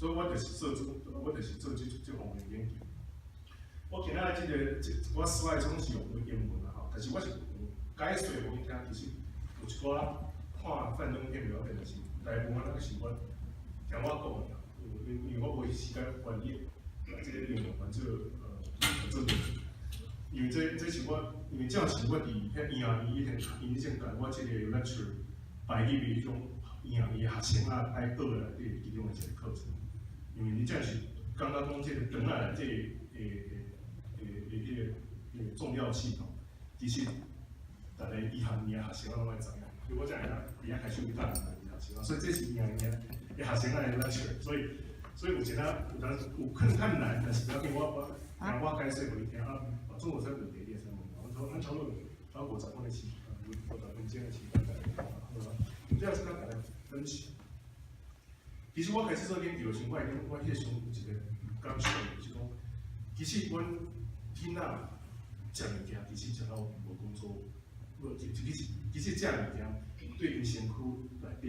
所以我就是做這，我就是做這方面研究。我今仔這個這一寡 slide 總是用英文啦吼，但是我是有解說予你聽，其實有一寡看幻燈片袂要緊，但是大部分攏是我聽我講的，因為我無時間翻譯，這個英文翻做做，因為這是我，因為這是我佇遐醫院以前𪜶以前共我這個 lecture 排入去彼種醫院的學生仔愛學的內底其中的一個課程，因為你這是感覺講這個腸仔內底的彼個重要性吼，其實逐個醫學院的學生攏愛知影，所以我才會佇遐開始有教醫學生，所以這是醫學院的學生仔的 lecture，所以有一寡有當有可能較難，但是無要緊，我聽我解釋予你聽啊。中國這問題你會使問我，阮差不多差不多50分的時，50分鐘的時間，好啊。這樣子較大家分析。其實我開始做研究的時，我已經我彼個時陣有一個感想，就是講，其實阮囡仔食物件，其實食到無講做，無其實食物件對𪜶身軀內底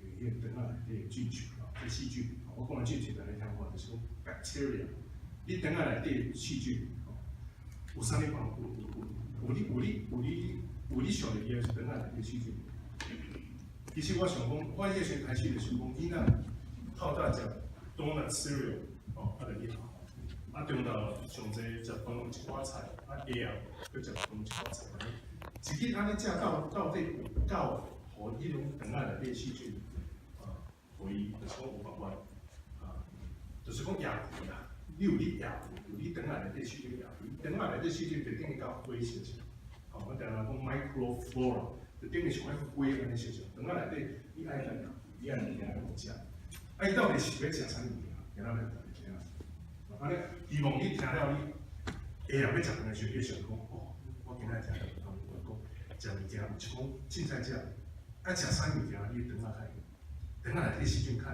的彼個腸仔內底的菌群啊，這細菌，我講的菌群，大家聽看，就是講 bacteria，你腸仔內底細菌，有啥物幫有有有有你有你有你有你想著伊的腸仔內底細菌？其實我想講，我彼個時陣開始就想講，囡仔透早食 donut cereal，哦，啊就去學校，啊中晝上濟食飯一寡菜，啊下暗閣食飯一寡菜，一日按呢食到底有夠，予彼種腸仔內底細菌，啊，予伊就是講有辦法，啊，就是講掖肥啦，你有咧掖肥，有你腸仔內底細菌掖肥，腸仔內底細菌就等於佮花相像，吼，我定定講 microflora，就等於像彼花按呢相像，腸仔內底你愛共掖，你愛物件來食，啊，伊到底是欲食啥物件？今仔欲共大家聽。按呢，希望你聽了你下暗欲食飯的時陣，你會想講，哦，我今仔聽著講，講食物件毋是講凊彩食，愛食啥物件，你腸仔較會，腸仔內底細菌較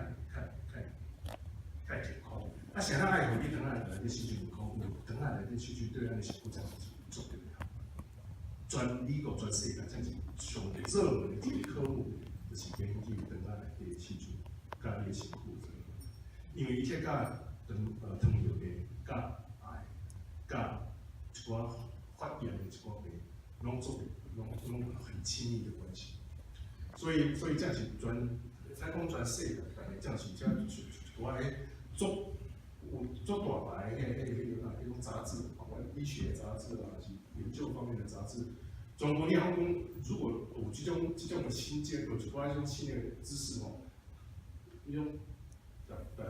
會健康。啊，啥人愛予你腸仔內底細菌健康？腸仔內底細菌對咱的身軀真是足重要。全美國、全世界，這是上熱門的一個科目，就是研究腸仔內底細菌佮你的身軀。因為伊這佮糖尿病、佮癌、佮一寡發炎的一寡病，攏做攏很親密的關係。所以這是全，會使講全世界，但是這是這一寡咧足有足大牌的彼種雜誌，包括醫學雜誌啊，是研究方面的雜誌。全部你通講，如果有這種的新見，有一寡這種新的知識吼，彼種大部分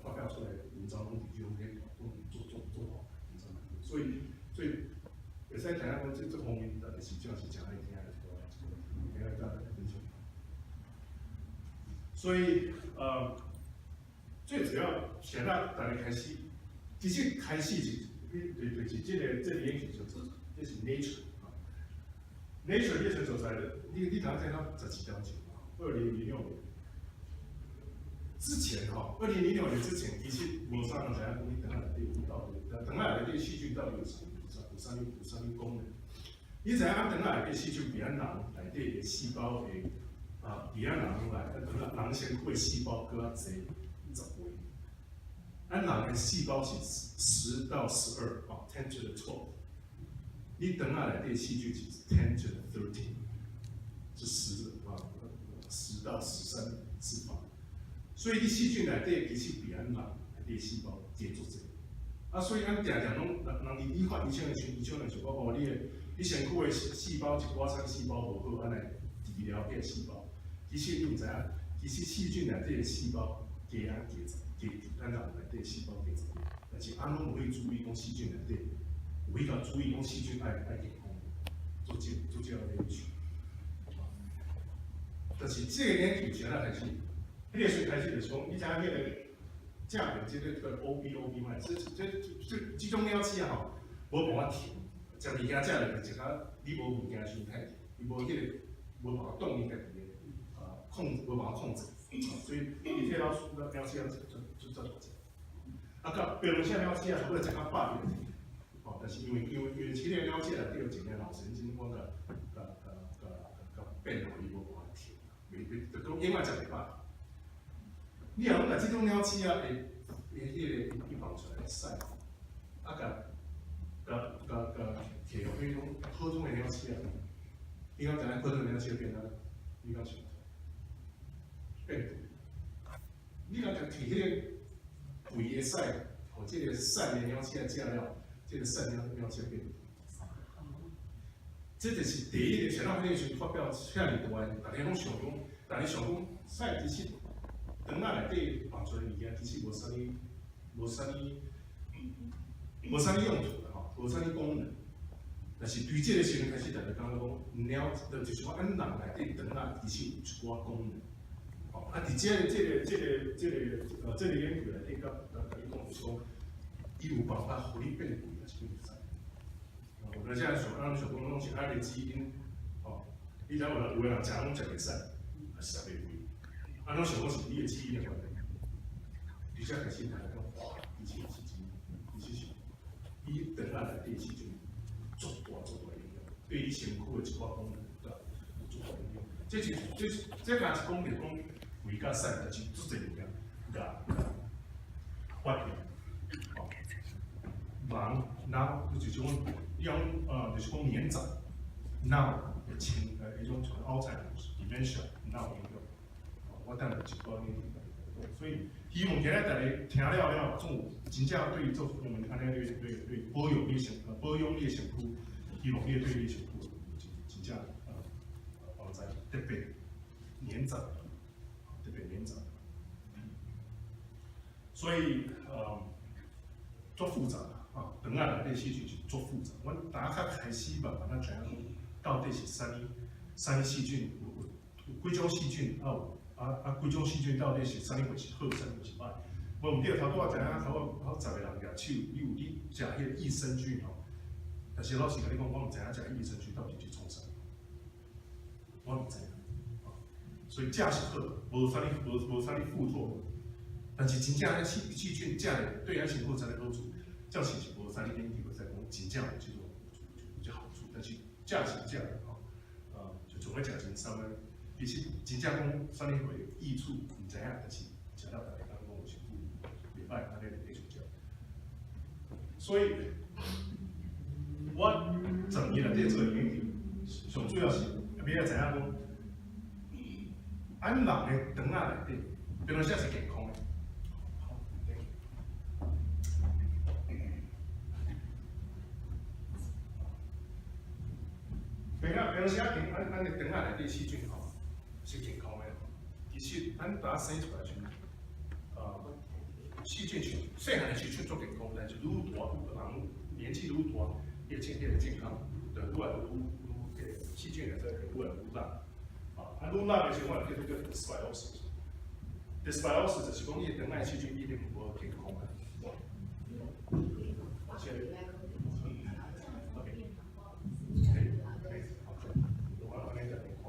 發表出來的文章攏佇這種咧，攏做做做好文章。所以會使聽講這方面，特別是這是誠愛聽的一個一個，聽來大家分享。所以，最主要現在大家開始，其實開始是，對，這個研究就這是 Nature 啊，Nature 這所在，你頭先聽到17點鐘嘛，2006年之前吼，2006年之前，其實無啥人知影講你腸仔內底有到底，腸仔內底細菌到底有啥物功能？你知影腸仔內底細菌比咱人內底的細胞會啊，比咱人內人身軀的細胞閣較濟10倍。咱人的細胞是10到12啊，10 to the 12。你腸仔內底細菌是 10 to the 13，是十啊，10到13次方。所以你細菌內底其實比咱人內底細胞加足濟。啊，所以咱定定攏人佇理發醫生的時陣，醫生就講哦，你的你身軀的細胞一寡啥細胞無好，按呢治療彼個細胞。其實你毋知影，其實細菌內底的細胞加咱加十加咱人內底細胞加10倍，但是咱攏無去注意講細菌內底，有去共注意講細菌愛健康，做這樣的要求。但是這個研究是按怎開始？彼個時開始就是講，你知影彼個正面這個叫 OB 嘛？這種鳥鼠啊吼，無辦法停，食物件食落去食較你無物件傷太甜，伊無彼個無辦法動伊家己的啊控，無辦法控制，所以伊這老鼠鳥鼠啊就就就大隻。啊，到標準鳥鼠啊，差不多食較飽伊就停。哦，但是因為這個鳥鼠內底有一個腦神經，我共共共共變予伊無辦法停，袂袂就講永遠食袂飽。你若講共這種鳥鼠仔會會彼個伊放出來屎，啊，共共共共摕予彼種普通的鳥鼠仔，你敢知影普通的鳥鼠仔變按怎？你敢想？變肥。你若共摕彼個肥的屎，予這個瘦的鳥鼠仔食了，這個瘦鳥鼠仔變肥。這就是第一個，誰人彼個時陣發表遐爾大的，逐家攏想講，逐家想講，屎其實腸仔內底放出來物件，其實無啥物，無啥物，無啥物用途啦吼，無啥物功能。但是對這個時陣開始，逐家感覺講，鳥就是講，咱人內底腸仔其實有一寡功能。吼，啊，佇這個、這個、這個、這個這個研究內底，佮佮伊講就是講，伊有辦法予你變肥，抑是變瘦。有陣時想，咱想講攏是愛的基因，吼，你知影有人有的人食攏食袂瘦，抑是食袂肥，啊，攏想講是你的基因的關係。佇遮開始大家講，哇，其實是真，其實是伊腸仔內底細菌足大足大影響，對你身軀的一寡功能有足大影響。這是這這敢是講著講肥佮瘦，但是足濟物件共發現，吼，人腦就是講。用就是講年長，腦會輕彼種像 Alzheimer's、dementia 腦影響。我等下一寡研究講，所以希望今日大家聽了了，總有真正對做我們按呢對對對保養你身保養你的身軀，希望你對你的身軀真真正幫助，特別年長，特別年長。所以足複雜。啊，腸仔內底細菌是足複雜。阮逐較開始慢慢仔知影講，到底是啥物啥物細菌，有幾種細菌，啊有啊幾種細菌到底是啥物貨是好，啥物貨是歹。無毋對，頭拄仔知影頭頭十個人舉手，你有咧食彼個益生菌吼？但是老實共你講，我毋知影食益生菌到底是創啥，我毋知影。所以食是好，無啥物無無啥物副作用。但是真正彼細菌食咧對咱身軀有啥物好處？這是是無啥物研究會使講真正有這種有這好處，但是食是食吼，就像咧食人參仔，其實真正講啥物貨益處毋知影，但是食了逐家感覺講有身軀袂歹，按呢就繼續食。所以，我10年內底做研究，上主要是欲愛知影講，咱人的腸仔內底，平常時是健康的。好，thank you。平常平常時啊，健咱咱的腸仔內底細菌吼是健康的。其實咱逐仔生出來時，細菌是細漢的時陣足健康，但是愈大人年紀愈大，伊個健彼個健康就愈來愈愈彼個細菌會使愈來愈老。啊，愈老的時陣，叫做叫 dysbiosis。dysbiosis 就是講你的腸仔細菌已經無健康啊。謝謝。OK。可以，可以，好。我按呢就來看。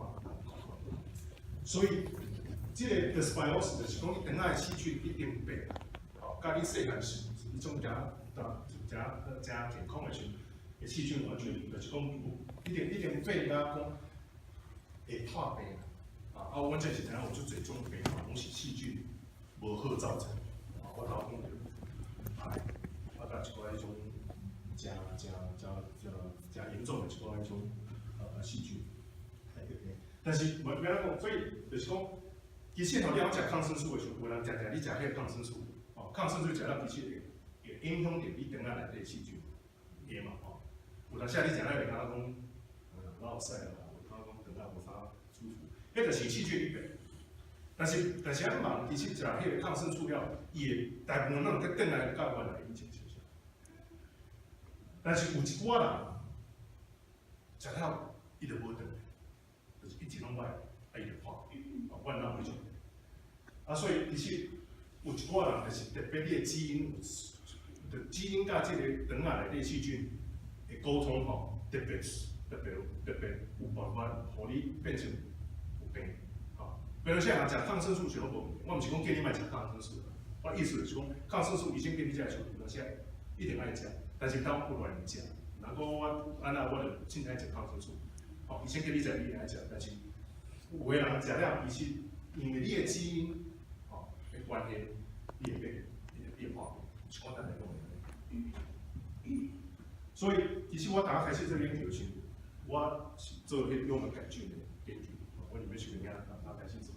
所以，這個 dysbiosis 就是講你腸仔細菌已經變，吼，佮你細漢時彼種誠誠誠健康的時陣，的細菌完全就是講已經已經變甲講會破病啊！啊，阮這是知影有足濟種病吼，攏是細菌無好造成。啊，我頭講著，哎，啊，佮一寡彼種誠誠誠誠誠嚴重的一寡彼種細菌。但是，欲欲按怎講？所以就是講，其實吼，你講食抗生素的時陣，有人食食你食彼個抗生素，吼，抗生素食了其實會會影響著你腸仔內底細菌，會嘛吼。有當時你食了會感覺講，落屎啦，感覺講腸仔無啥舒服，彼就是細菌咧變。但是，但是咱人其實食彼個抗生素了，伊會大部分攏會轉來到原來以前是毋是？但是有一寡人食了伊就無轉來，就是一直攏歹，啊伊就破病，啊，阮人彼種。啊，所以其實有一寡人就是特別你的基因，就基因佮這個腸仔內底細菌的溝通吼，特別特別特別有辦法，予你變成有病。吼，比如像人食抗生素是攏無問題，我毋是講叫你莫食抗生素，我意思就是講抗生素醫生叫你食的時陣，有當時一定愛食，但是當有亂食，若講我按怎我就凊彩食抗生素，吼，醫生叫你食你會愛食，但是有的人食了，其實因為你的基因吼的關關係，你會變，你會變化，是講單來講的。所以其實我剛開始做研究時，我是做彼個幽門桿菌的研究，我入去遐開始做。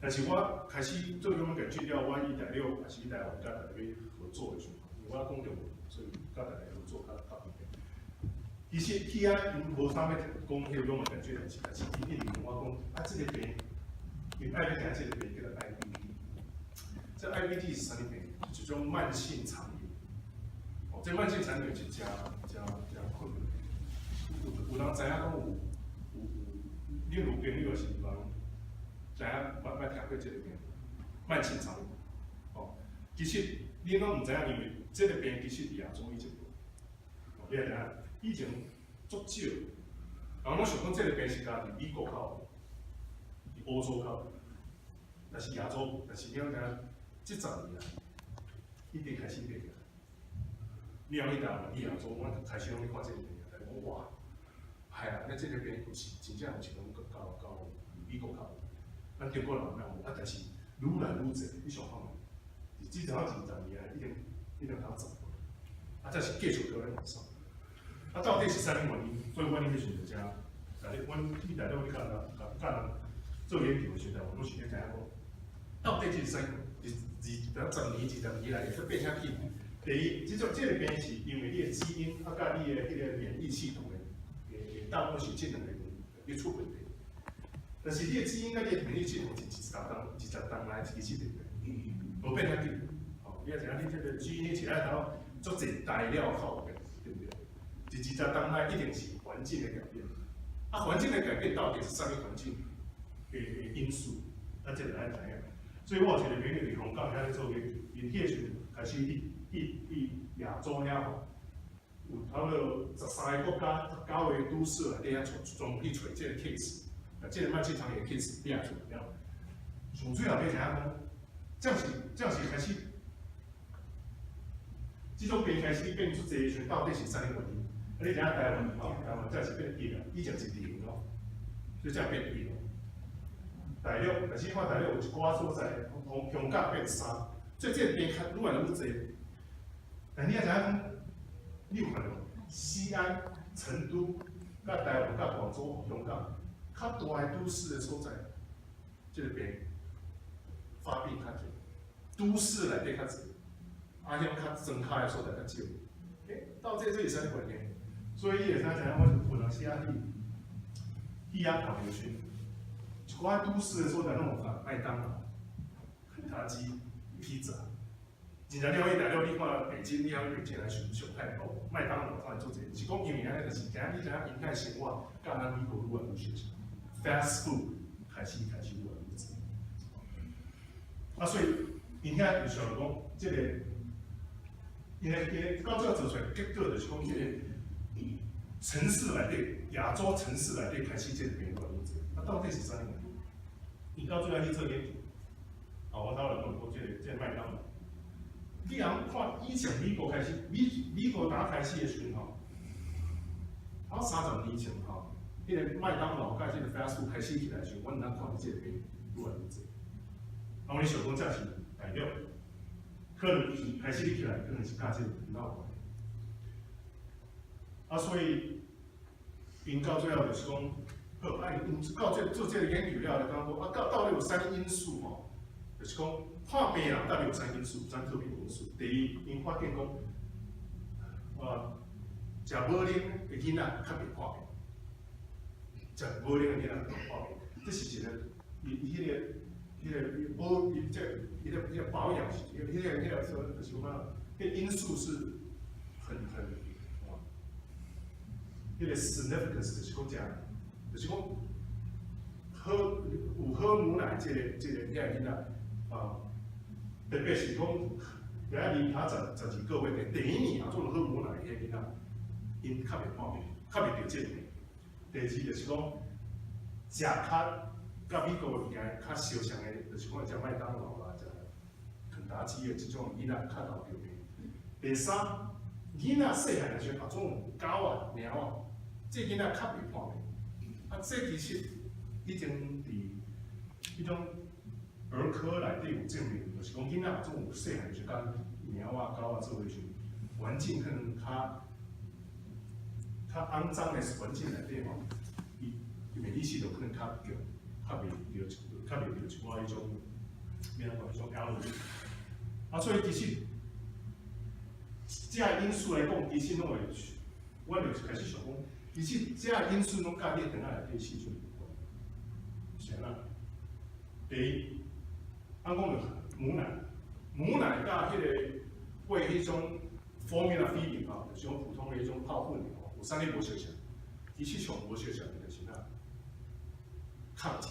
但是我開始做幽門桿菌了，我去大陸也是去台灣佮大家合作的時候，因為我講中文，所以佮大家合作較較方便。其實去遐𪜶無啥欲講彼個幽門桿菌代誌，但是𪜶一直問我講，啊，這個病，𪜶愛欲聽這個病叫做 IBD。這 IBD 是啥物病？是一種慢性腸炎。哦，這慢性腸炎是誠誠誠困難。有有人知影講有有有，恁有朋友是有人知影捌聽過這個病？慢性腸炎。哦，其實恁攏毋知影，因為這個病其實佇亞洲以前無。哦，你也知影，以前足少。人攏想講這個病是干佇美國較有，佇歐洲較有，但是亞洲，但是你攏知影，這10年來已經開始變起來。你若去台灣、去亞洲，阮開始攏咧看這個病，大家講哇，係啊，那這個病有是真正有是講到美國較有，咱中國人若有，啊，但是愈來愈濟，你想看覓？至少20年來已經到10倍，啊，這是繼續閣咧往上。啊，到底是啥物原因？所以阮彼時陣就遮，但是阮去大陸去佮人佮人做研究的時陣，我攏是咧知影講，到底這是啥物？二二10年、20年來會變啥緊？第一，這種這個病是因為你的基因啊，佮你的彼個免疫系統的，大部分是這兩個咧出問題。但是你的基因佮你的免疫系統是20冬來其實對不對？無變遐緊。吼，你也知影，你這個基因是愛頭足濟材料靠的，對不對？佇20冬來一定是環境的改變。啊，環境的改變到底是啥物環境的因素？咱這個愛知影。所以我有一個朋友佇香港遐咧做研究，𪜶彼個時陣開始去亞洲遐吼，有差不多13個國家、19個都市內底遐全去揣這個 case，啊，這個慢性腸炎 case 掠出來了。上最後欲知影講，這樣是開始，這種病開始變出濟的時陣，到底是啥物原因？啊，你知影台灣吼，台灣這是變一啊，以前是零咯，所以才變一咯。大陸，但是看大陸有一寡所在，從香港變三，所以這個病較愈來愈濟。但你也知影講，你有看著無？西安、成都、佮台灣、佮廣州、香港，較大的都市的所在，這個病發病較濟，都市內底較濟，啊，遐較莊跤的所在較少。欸，到底這是啥物關係？所以你會使知影，我有當時啊去遐看的時陣，一寡都市的所在攏有麥當勞、肯德基、披薩。真正了去大陸，你看北京，你通去北京來上上海哦，麥當勞當然足濟。是講因為按呢，就是今日你知影𪜶的生活，佮咱美國愈來愈相像，fast food 開始愈來愈濟。啊，所以𪜶遐就想講，這個，𪜶的到最後做出來結果就是講，這個城市內底，亞洲城市內底開始這個病愈來愈濟。啊，到底是啥物原因？𪜶到最後去做研究，啊，我頭來講過這個麥當勞。你通看以前美國開始，美國打開始的時陣吼，啊30年前吼，彼個麥當勞佮這個 fast food 開始起來的時陣，阮通看著這個病愈來愈濟。啊，阮想講這是大陸，可能開始起來，可能是佮這個頻道有關。啊，所以𪜶到最後就是講，好，啊，𪜶到這做這個研究了，就感覺啊，到底有啥物因素吼？就是講，看病人到底有啥因素，啥特別因素？第一，𪜶發現講，食母奶的囡仔較袂破病，食母奶的囡仔較袂破病，這是一個，伊彼個保，伊這彼個保養是，彼個說就是講，彼個因素是很，啊，彼個 significance 就是講誠，就是講，喝有喝母奶這個遐個囡仔，啊，特別是講，今仔啉較12個月的第一年啊，做喝母奶彼個囡仔，𪜶較袂破病，較袂著這個病。第二就是講，食較佮美國的物件較相像的，就是講食麥當勞啦，食肯德基的這種囡仔較𠢕著病。第三，囡仔細漢的時陣，啊，總有狗啊、貓啊，這囡仔較袂破病。啊，這其實已經佇彼種兒科內底有證明，就是講囡仔總有細漢時間貓仔狗仔做伙時，環境可能較較骯髒的環境內底吼，伊伊免疫系統可能較強，較袂著較袂著一寡彼種，欲按怎講，彼種 allergy。啊，所以其實這個因素來講，其實攏會，阮就開始想講，其實這個因素攏佮你腸仔內底細菌有關。是按怎？第一，按講著母奶，母奶佮彼個餵彼種 formula feeding 啊，就是講普通的彼種泡粉吼，有啥物無相像？其實上無相像的就是啥？抗體。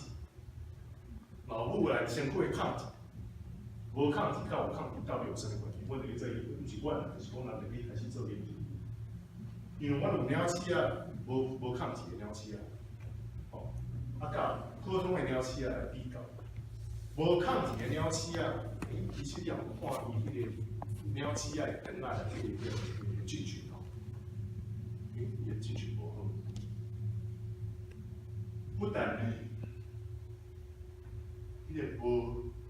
老母來身軀的抗體，無抗體佮有抗體到底有啥物關係？阮就去做研究，毋是阮，就是講人就去開始做研究。因為阮有鳥鼠仔，無無抗體的鳥鼠仔，吼，啊，佮普通的鳥鼠仔來比較，無抗體的鳥鼠仔，欸，其實你也有看伊彼個鳥鼠仔的腸仔內底的彼個菌群吼，欸，伊的菌群無好，不但呢，彼個無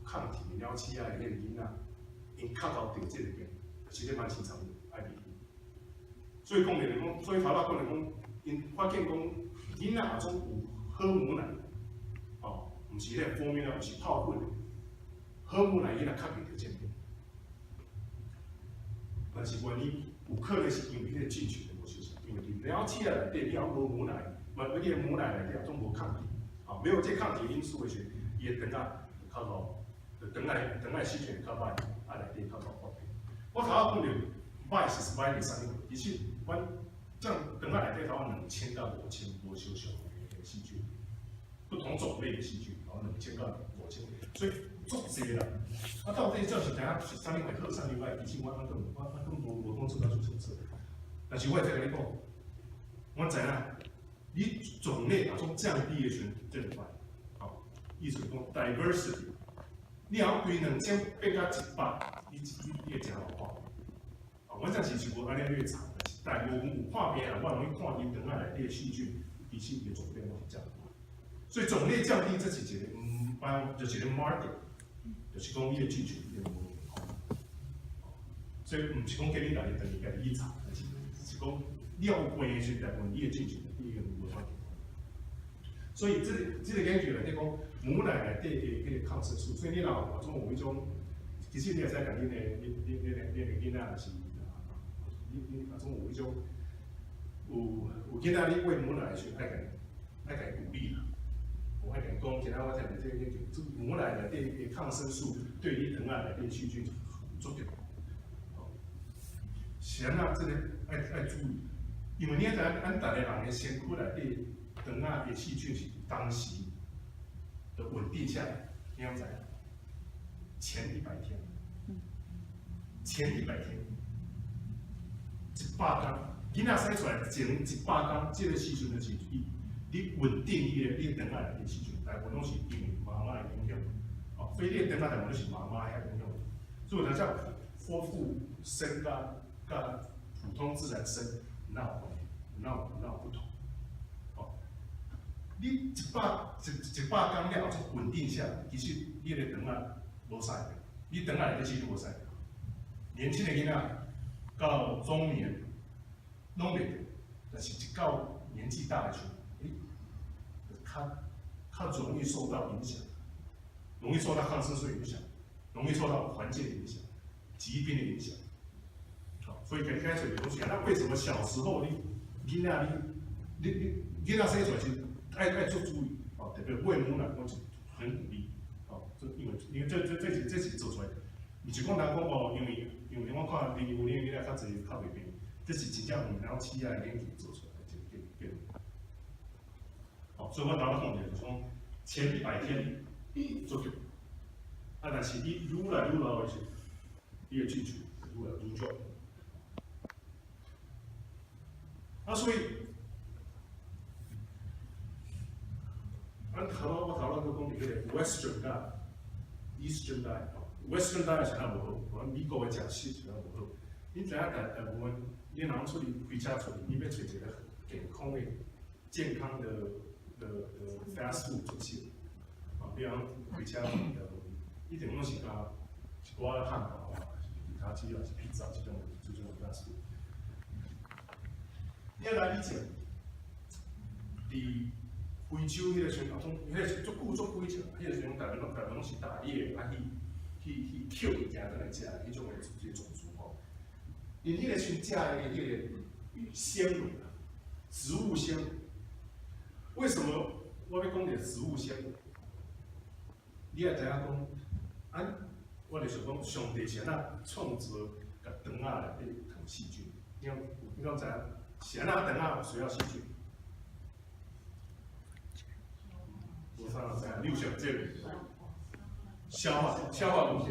抗體的鳥鼠仔的彼個囡仔，𪜶較𠢕著這個病，就是咧慢性腸炎 IBD。所以講就是講，所以頭仔講就講，𪜶發現講，囡仔若總有好母奶，吼，毋是彼個 formula，毋是泡粉的，好母奶囡仔較袂著這個病。但是原因有可能是因為彼個菌群的無相像，因為佇鳥鼠仔內底，你若無母奶，無你的母奶內底總無抗體，吼，沒有這抗體因素的時陣，伊的腸仔較𠢕，就腸仔腸仔細菌較歹，啊內底較𠢕發病。我頭仔講著歹是歹佇啥物？其實阮這樣腸仔內底頭2000到5000無相像的細菌，不同種類的細菌，然後2000到5000，所以足濟啦。啊，到底這是知影是啥物會好，啥物歹？其實我我都我我都無無講做到足清楚。但是我會再共你講，我知影，你種類若總降低的時陣，這就歹。好，意思講 diversity，你若規2000變到100，你你你會誠老看。啊，我這是是無按呢去查，但大部分有看病人，我攏去看𪜶腸仔內底的細菌，其實伊的種類攏是降低。所以種類降低，這是一個毋班，就是一個 marker，就是講你的菌群變無健康。所以毋是講叫你家己轉去家己去查，但是是講你有病的時陣，大部分你的菌群已經無法健康。所以這個這個研究內底講，母奶內底的彼個抗生素，所以你若有總有彼種，其實你會使共恁的、恁恁恁的、恁的囡仔，也是，你你若總有彼種，有有囡仔你餵母奶的時陣，愛共愛共鼓勵啦。我愛共講，今仔我聽著這個研究，母奶內底的抗生素對你腸仔內底細菌有作用。是按怎這個愛愛注意，因為你愛知影，咱逐個人的身軀內底腸仔的細菌是當時的穩定下來，你要知影，前一百天，前一百天，100天，囡仔生出來前100天，這個時陣就是伊，你穩定你的你腸仔內底細菌，大部分攏是因為媽媽的影響，哦，所以你的腸仔大部分攏是媽媽遐影響，所以有當時剖腹生佮佮普通自然生哪有關係？哪有哪有不同？哦，你一百一一百天了後，穩定下來，其實你的腸仔無啥會變，你腸仔內底細菌無啥會變。年輕的囡仔到中年攏袂變，但是一到年紀大的時陣，欸，較較容易受到影響，容易受到抗生素影響，容易受到環境的影響、疾病的影響。好，所以開開始東西啊，那為什麼小時候你囡仔你你你囡仔生出來時愛愛做注意，哦，特別餵母奶，我就很鼓勵，哦，這因為因為這這這是這是做出來，毋是講人講哦，因為因為我看恁有恁囡仔較濟較袂病，這是真正用老鼠仔的研究做出來的一個結論。好，所以我頭仔講就是講前100天做對，啊，但是你愈來愈老的時，你的菌群愈來愈少。啊，所以，咱頭仔我頭仔閣講佇彼個 Western diet、Eastern diet 吼，Western diet 是按怎無好，阮美國的食食是按怎無好。你知影大大部分，你若講出去開車出去，你欲揣一個健康的、健康的的的 fast food 出去，啊，比如講開車出去，一定攏是共一寡漢堡啊，是其他主要是披薩這種 fast food。你來以前，佇非洲彼個時陣，迄個時足久足久以前，彼個時陣大部分攏是打獵啊，去抾物件轉來食，彼種的這個種族吼。𪜶彼個時陣食的彼個纖維啊，植物纖維。為什麼我欲講著植物纖維？你也知影講，啊，我就想講，上帝是按怎創造共腸仔內底藏細菌？你敢知影？是按怎腸仔有需要細菌？無啥人知影，你有想這個？消化東西，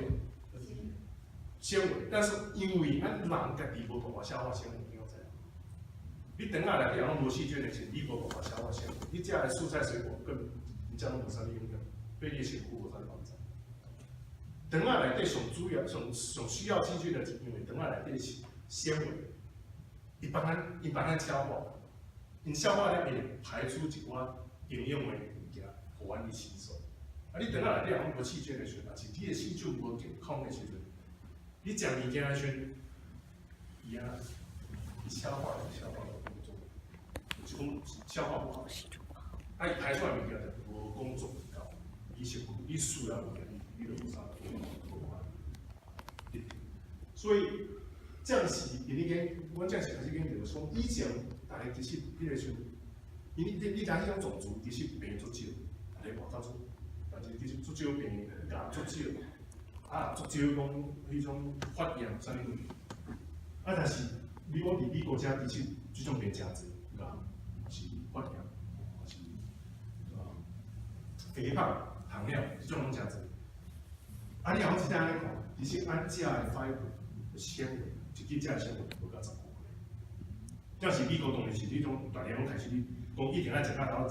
纖維，但是因為咱人家己無辦法消化纖維，你敢知影？你腸仔內底攏無細菌的時，你無辦法消化纖維，你食的蔬菜水果根本真攏無啥物影響，對你的身軀無啥物幫助。腸仔內底上主要、上需要細菌的，是因為腸仔內底是纖維，伊幫咱消化，𪜶消化了會排出一寡營養的物件，予阮去吸收。啊，你腸仔內底若無細菌的時陣，抑是你的細菌無健康的時陣，你食物件的時陣，伊啊，伊消化的工作，就是講消化不好，啊，伊排出來物件就無工作夠，你身軀你需要物件，你就無啥無法得。所以，這是因為講，阮這時開始研究說，以前逐家其實彼個時陣，因為你知彼種種族其實病足少，逐家活較足，但是其實足少病，共足少，啊，足少講彼種發炎啥物問題。啊，但是你講佇美國遮其實這種病誠濟，癌，是發炎，是肥胖、糖尿，這種攏誠濟。啊，你若講真正按呢看，其實按食的 fiber 纖維，一支食的纖維無夠15塊。這是美國當然是彼種，逐家攏開始講一定愛食到25、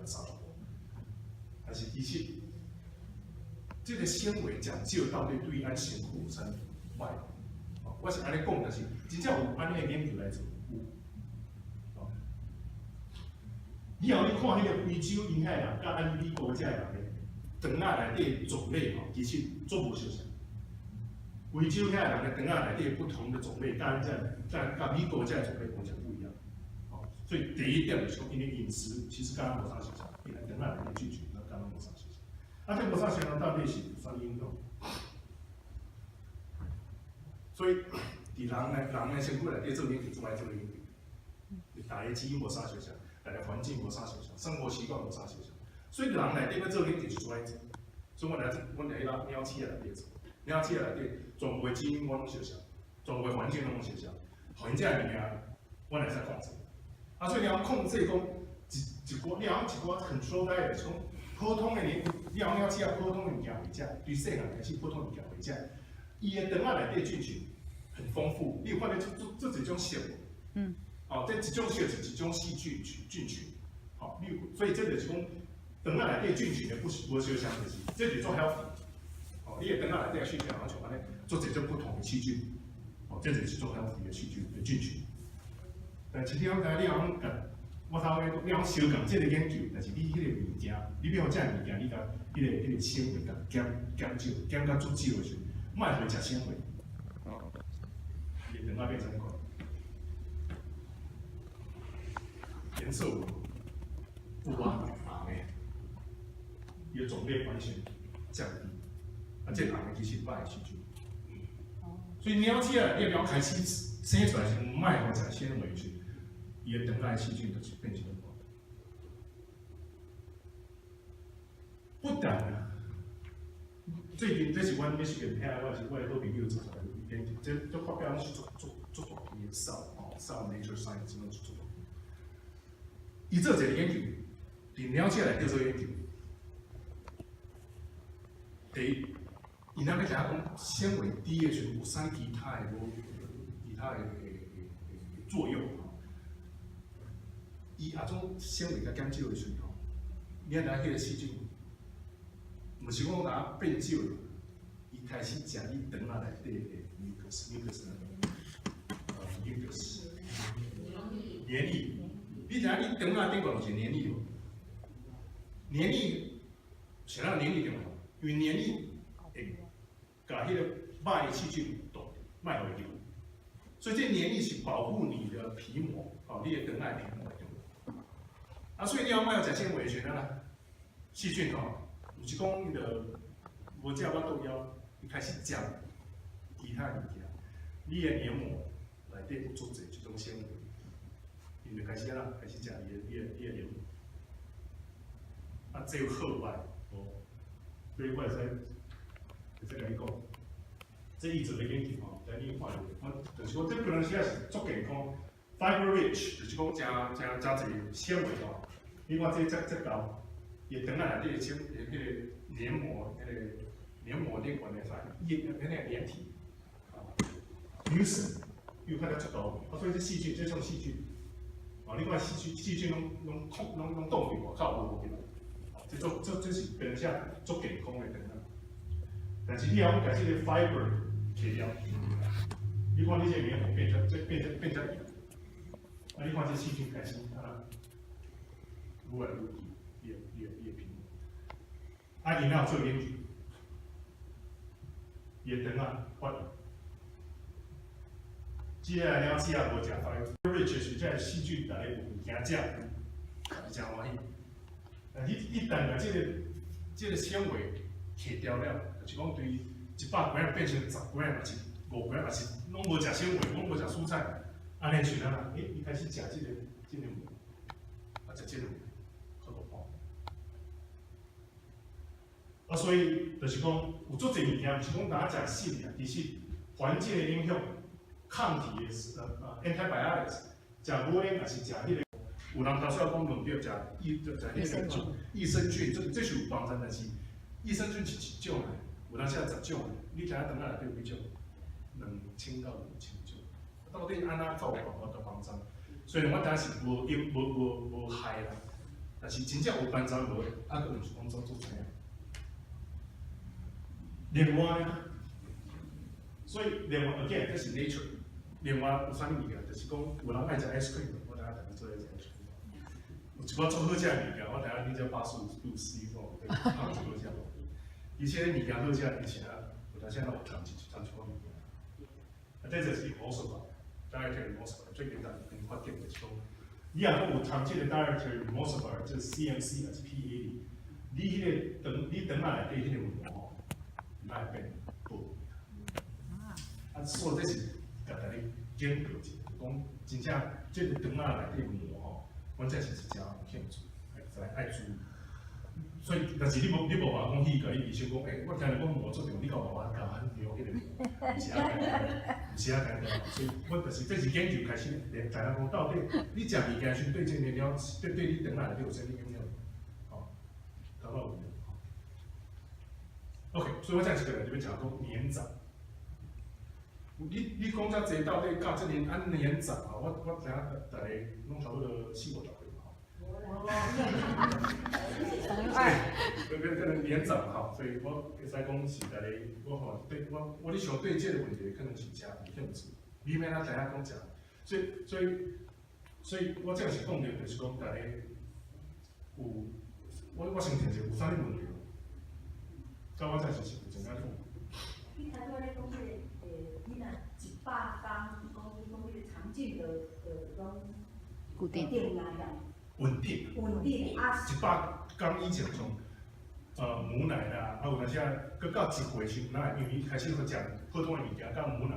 35。但是其實，這個纖維食少到底對咱身軀有啥物壞？我是按呢講，但是真正有按呢的研究來做，有。以後你看彼個非洲𪜶遐人，佮咱美國遮的人的腸仔內底種類吼，其實足無相像。非洲遐人的腸仔內底不同的種類，佮咱這佮美國遮的種類完全不一樣。所以第一點就是講，𪜶的飲食其實佮咱無啥相像，𪜶的腸仔內底菌群佮咱無啥相像。啊，這無啥相像，到底是有啥影響？所以，佇人的身軀內底做研究，做愛做研究。逐家基因無啥相像，逐家環境無啥相像，生活習慣無啥相像，所以人內底欲做研究是足愛做。所以阮來阮佇彼個鳥鼠仔內底做，鳥鼠仔內底全部的基因我攏相像，全部的環境攏相像，予𪜶食的物件，阮會使控制。啊，所以你要控制講一寡，你要一寡 control diet，是講普通的你，你要鳥鼠仔普通的物件袂食，對細漢開始普通物件袂食，伊的腸仔內底菌群很豐富，你有發現這這種色無？嗯。哦，這一種色是一種細菌群菌群，好，你有，所以這就是講腸仔內底菌群的不無相像，就是這就做 healthy。哦，你的腸仔內底細菌好像按呢，做這種不同的細菌，哦，這就是做 healthy 的細菌的菌群。但是你講知，你講共我頭先你講相仝這個研究，但是你彼個物件，你欲予這物件，你共彼個纖維共減少，減甲足少的時陣，莫予伊食纖維，伊腸仔變啥物款？顏色有有啊，紅的，伊的種類完全降低，啊，這紅的其實歹的細菌。所以鳥鼠仔你了開始生出來時，莫予食纖維時，伊的腸仔細菌就是變成什麼？不但啊，最近這是阮 Michigan 遐，我是我的好朋友做出來的研究，這發表攏是足足足大篇的 Cell 吼，Cell Nature Science 攏是足大篇。伊做一個研究，佇鳥鼠內底做研究。第一，𪜶若欲知影講纖維低的時陣有啥其他的無其他的作用吼？伊阿種纖維較減少的時陣吼，你若知影彼個細菌，毋是講若變少，伊開始食你腸仔內底的 mucus，mucus mucus，黏液。你知影你腸仔頂懸有一個黏液無？黏液，啥人黏液重要？因為黏液會共彼個歹細菌擋，莫予伊入。所以這黏液是保護你的皮膜，哦，你的腸仔皮膜對。啊，所以你要莫食纖維時陣啊，細菌吼，毋是講伊就無食腹肚枵，伊開始食其他物件，你的黏膜內底有足濟這種纖維，𪜶就開始按怎？開始食你的黏膜。啊，這有好歹無？所以我會使共你講，這伊做咧研究吼，等你看著，我就是講這本來時是足健康，fiber rich，就是講誠誠誠濟纖維吼。你看這這這厚，伊腸仔內底的纖，彼個黏膜，彼個黏膜頂懸的啥液，彼個黏體，啊，mucin 又看得足厚，啊，所以這細菌，這種細菌，哦，你看細菌，細菌攏攏攏攏擋佇外口無去啦，這足這這是變成足健康的腸仔。但是你若講共這個 fiber 去掉，你看你這個黏膜變成這變成變成硬，啊，你看這細菌開始啊，愈來愈去，你的皮膜。啊，𪜶若有做研究，伊的腸仔發炎，這个了子也無食 fiber rich 時，這個細菌逐个有物件食，伊誠歡喜。但你一旦共這個纖維去掉了，就是講對100 gram 變成10 gram，抑是5 gram，抑是攏無食纖維，攏無食蔬菜，按呢時陣啊，欸，伊開始食這個膜，啊，食這個膜，較落胖。啊，所以就是講有足濟物件，毋是講焦食食爾，其實環境的影響、抗體的antibiotics，食母乳抑是食彼個，有人頭先講問著食益食彼個益生菌，這是有幫助，但是益生菌是一種，有當時十種，你知影腸仔內底有幾種？2000到5000種，到底按怎才有辦法來幫助？雖然我知影是無因無無無害啦，但是真正有幫助無？啊，閣毋是講做做知影。另外，所以另外 again 這是 nature。另外有啥物物件？就是講有人愛食 ice cream，我等下逐家做伙食 ice cream。有一寡足好食的物件，我等下恁遮85度C 吼，胖一好食無？而且物件好食，而且有當時攏有掺一摻一寡物件。啊，這就是 emulsifier，dietary emulsifier 最簡單跟發現就是講，你若講有摻這個 dietary emulsifier，就是 CMC 抑是 PE，你彼個腸，你腸仔內底彼個膜吼，會變薄。啊，所以這是共大家警告一下，講真正這個腸仔內底膜吼，阮這是真有興趣，愛愛注意。所以，但是你無辦法講去共你醫生講，欸，我聽著講膜足重，你敢有辦法共阮量彼個膜？毋是遐簡單，毋是遐簡單。所以，我就是這是研究開始，知影講到底你食物件時對這個了，對你腸仔內底有啥物影響？吼，搞到有。OK，所以我這一個人就欲講講年長。你講遮濟到底教這爾按年長啊？我知影逐家攏差不多四五十歲嘛吼。所以，可能年長吼，所以我會使講是逐家，我吼對我我咧想對這個問題可能是誠有興趣。你欲按怎知影講食？所以我這是講著，就是講逐家有，我先聽者有啥物問題無？到我這是是有真正講。你頭拄仔咧講彼個，你若100工，講你講彼個腸菌就講固定定啊，穩定。穩定啊。100工以前從母奶啦，啊有當時啊，閣到一歲時，哪會因為伊開始去食普通的物件，佮母奶，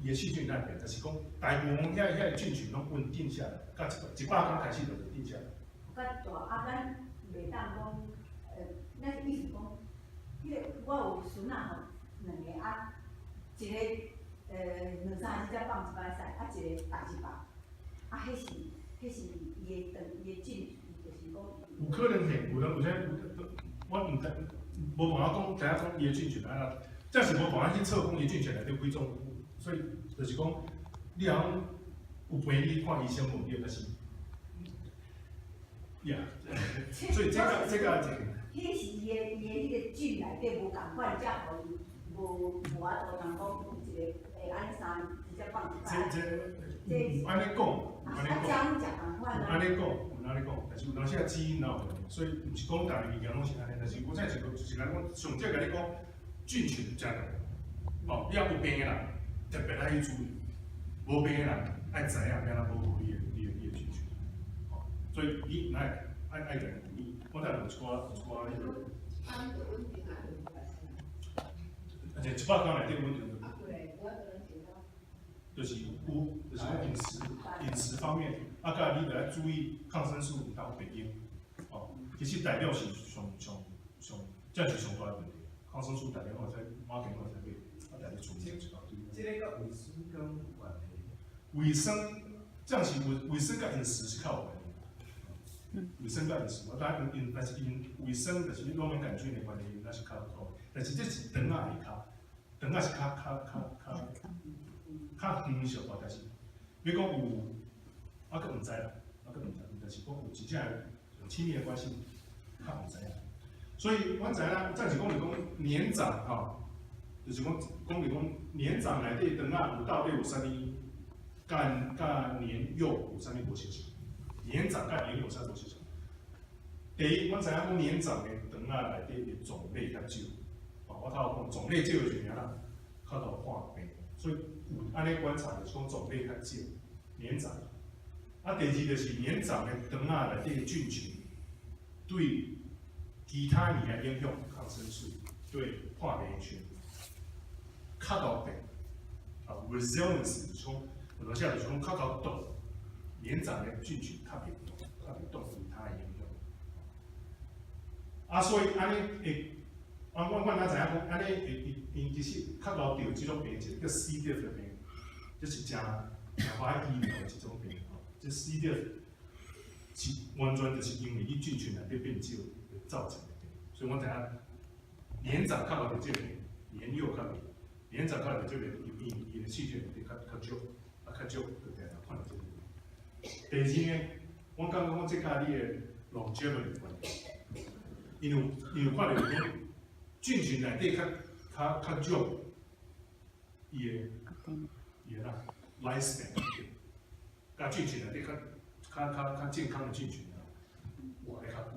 伊的細菌哪會變？就是講大部分遐個菌群攏穩定下來，到100工開始就穩定下來。較大啊，咱袂當講，咱意思講，彼個我有孫仔吼，兩個啊，一個兩三日才放一擺屎，啊一個逐日放，啊，彼是伊的腸伊的菌，就是講。有可能性，有人有啥，我毋知，無辦法講，知影講伊的菌群按怎，這是無辦法去測講伊菌群內底幾種，所以就是講，你若講有病你看醫生無對，但是，呀，所以這個。彼是伊的彼個菌內底無仝款，才予伊無法度通講有一個會按呢三日才放一擺。這按呢講，按呢講，按呢講，有按呢講，但是有當時啊基因哪有可能，所以毋是講逐个物件攏是按呢，但是我這是就是講，上少共你講菌群誠重要，哦，你若有病的人，特別愛去注意；無病的人，愛知影欲按怎保護你的菌群。哦，所以你愛愛愛共伊鼓勵。我等有一寡彼個。啊，你就穩定啊，就無而且100工內底穩定。啊，對，我可能寫到。就是有，就是講飲食方面，啊，佮你著愛注意抗生素毋通白用。哦，其實大量是上上上，這是上大的問題。抗生素大量攏會使，馬上攏會使買，啊，但是處理一大堆。這个佮衛生敢有關係？衛生，這樣是衛生佮飲食是較有關係。衛生佮飲食，我當然因，但是𪜶衛生就是你攏免桿菌的關係，那是較好。但是這是腸仔下跤，腸仔是較遠小可，但是欲講有，我閣毋知啦，我閣毋知，但是講有真正有親密的關係，較毋知影。所以，阮知影，暫時講是講年長吼，就是講講是講年長內底腸仔有到底有啥物，佮年幼有啥物無相像？年長佮年幼有啥無相像？第一，阮知影講年長的腸仔內底的種類較少，哦，我頭講種類少就是啥啦？較著患病，所以有按呢觀察就是講種類較少，年長。啊，第二就是年長的腸仔內底的菌群對其他物件影響，抗生素對破病群較𠢕變，啊，resilience 就是講，有當時就是講較𠢕擋，年長的菌群較袂擋，較袂擋其他的影響。啊，所以按呢會，啊，我哪知影講，按呢會伊𪜶其實較𠢕著這種病，一個叫 C. diff 的病，這是誠誠歹醫療的一種病吼。這 C. diff 是完全就是因為你菌群內底變少造成的病，所以阮知影年長較𠢕著這個病，年幼較袂，年長較著這個病，伊伊的細菌會較較少，啊較少就定定看著這個病。第二呢，我感覺講這佮你的 longevity 有關係，因為看著講菌群內底較較少，伊的啦 lifespan，佮菌群內底較較較較健康的菌群啊，活得較久。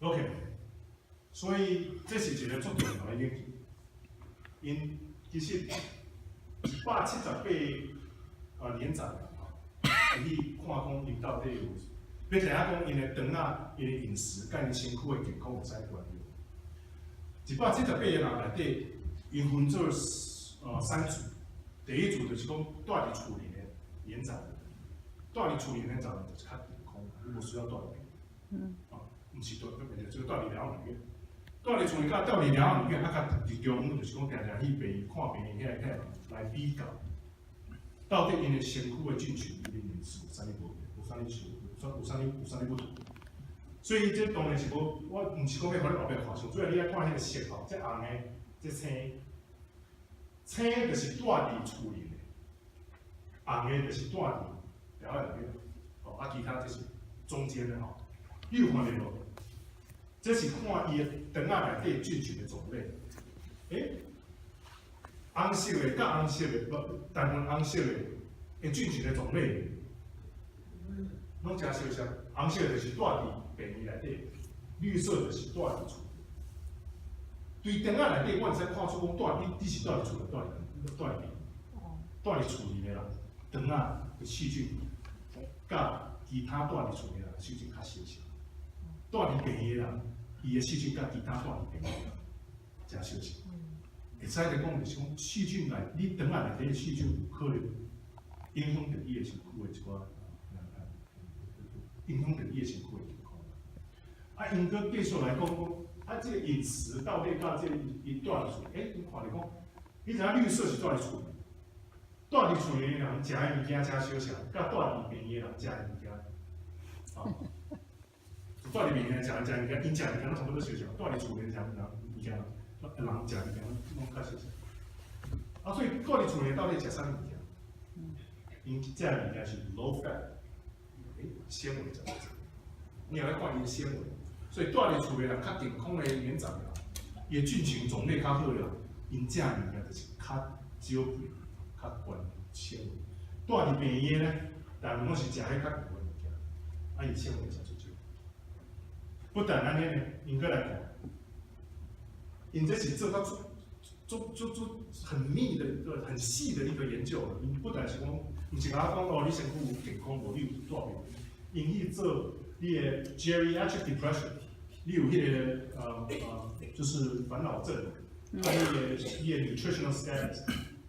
OK，所以這是一個足重要的研究。𪜶其實178年長的吼，去看講𪜶到底有，欲知影講𪜶的腸仔、𪜶的飲食佮𪜶身軀的健康有啥關係。178個人內底，𪜶分做三組，第一組就是講蹛佇厝裡的年長的，蹛佇厝裡年長的就是較健康，你無需要蹛佇病院。啊，毋是蹛，就是蹛佇療養院。蹛佇厝裡佮蹛佇療養院，啊，較佇中央就是講定定去病院看病的遐遐人來比較，到底𪜶的身軀的菌群裡面是有啥物無，有啥物是有啥物有啥物不同。所以這當然是無，我毋是講欲予你後壁看，上主要你愛看彼個色吼，這紅的，這青，青就是蹛佇厝裡的，紅的就是蹛佇療養院，吼，啊，其他這是中間的吼。你有看著無？這是看伊的腸仔內底菌群的種類。欸，紅色的佮紅色的，無，大部分紅色的的菌群的種類，攏誠相像。紅色就是蹛佇病院內底，綠色就是蹛佇厝。對腸仔內底，我會使看出講蹛你你是蹛佇厝內，蹛佇蹛佇厝裡的人，腸仔的細菌，佮其他蹛佇厝的人細菌較相像。蹛佇病院的人，伊的細菌佮其他蹛佇病院的人誠相像。會使來講，就是講細菌內，你腸仔內底的細菌有可能影響著你的身軀的一寡，影響著你的身軀的健康。啊，𪜶閣繼續來講講，啊，這個飲食到底佮這個伊蹛佇厝，欸，𪜶看著講，你知影綠色是蹛佇厝，蹛佇厝裡的人食的物件誠相像，佮蹛佇病院的人食的物件，啊，蹛佇病院食食物件，𪜶食物件攏差不多相像，蹛佇厝裡食人物件，人食物件攏較相像。啊，所以蹛佇厝裡到底食啥物件？𪜶食的物件是 low fat，欸，纖維誠濟。你若來看𪜶纖維，所以蹛佇厝的人較健康的年長的人，伊的菌群種類較好了，𪜶食的物件就是較少肥、較懸纖維。蹛佇病院的呢，大部分攏是食彼較懸的物件，啊，伊纖維誠濟少。不但按呢呢，𪜶閣來看， 𪜶這是做較足足足足很密的、很細的一個研究。𪜶不但是講，毋是共我講哦，你身軀有健康無？你有大病。𪜶去做你的 geriatric depression，你有彼個就是煩惱症，啊，你的 nutritional status，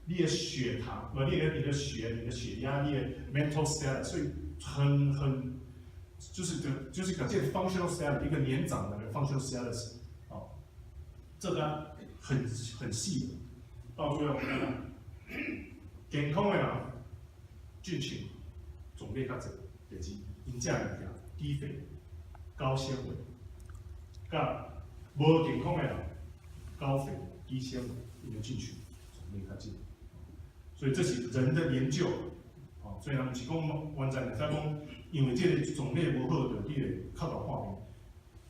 你的血糖，不，你的血、你的血壓、你的 mental status，所以很就是的，就是講這個 functional status，一個年長的 functional status，哦，這個很細的，到最後健康的人菌群種類較濟，就是𪜶食物件低肥、高纖維，佮無健康的人高肥、低纖維，𪜶的菌群種類較濟。所以這是人的研究，哦，所以人毋是講完全會使講，因為這個種類無好，就你會較大破病。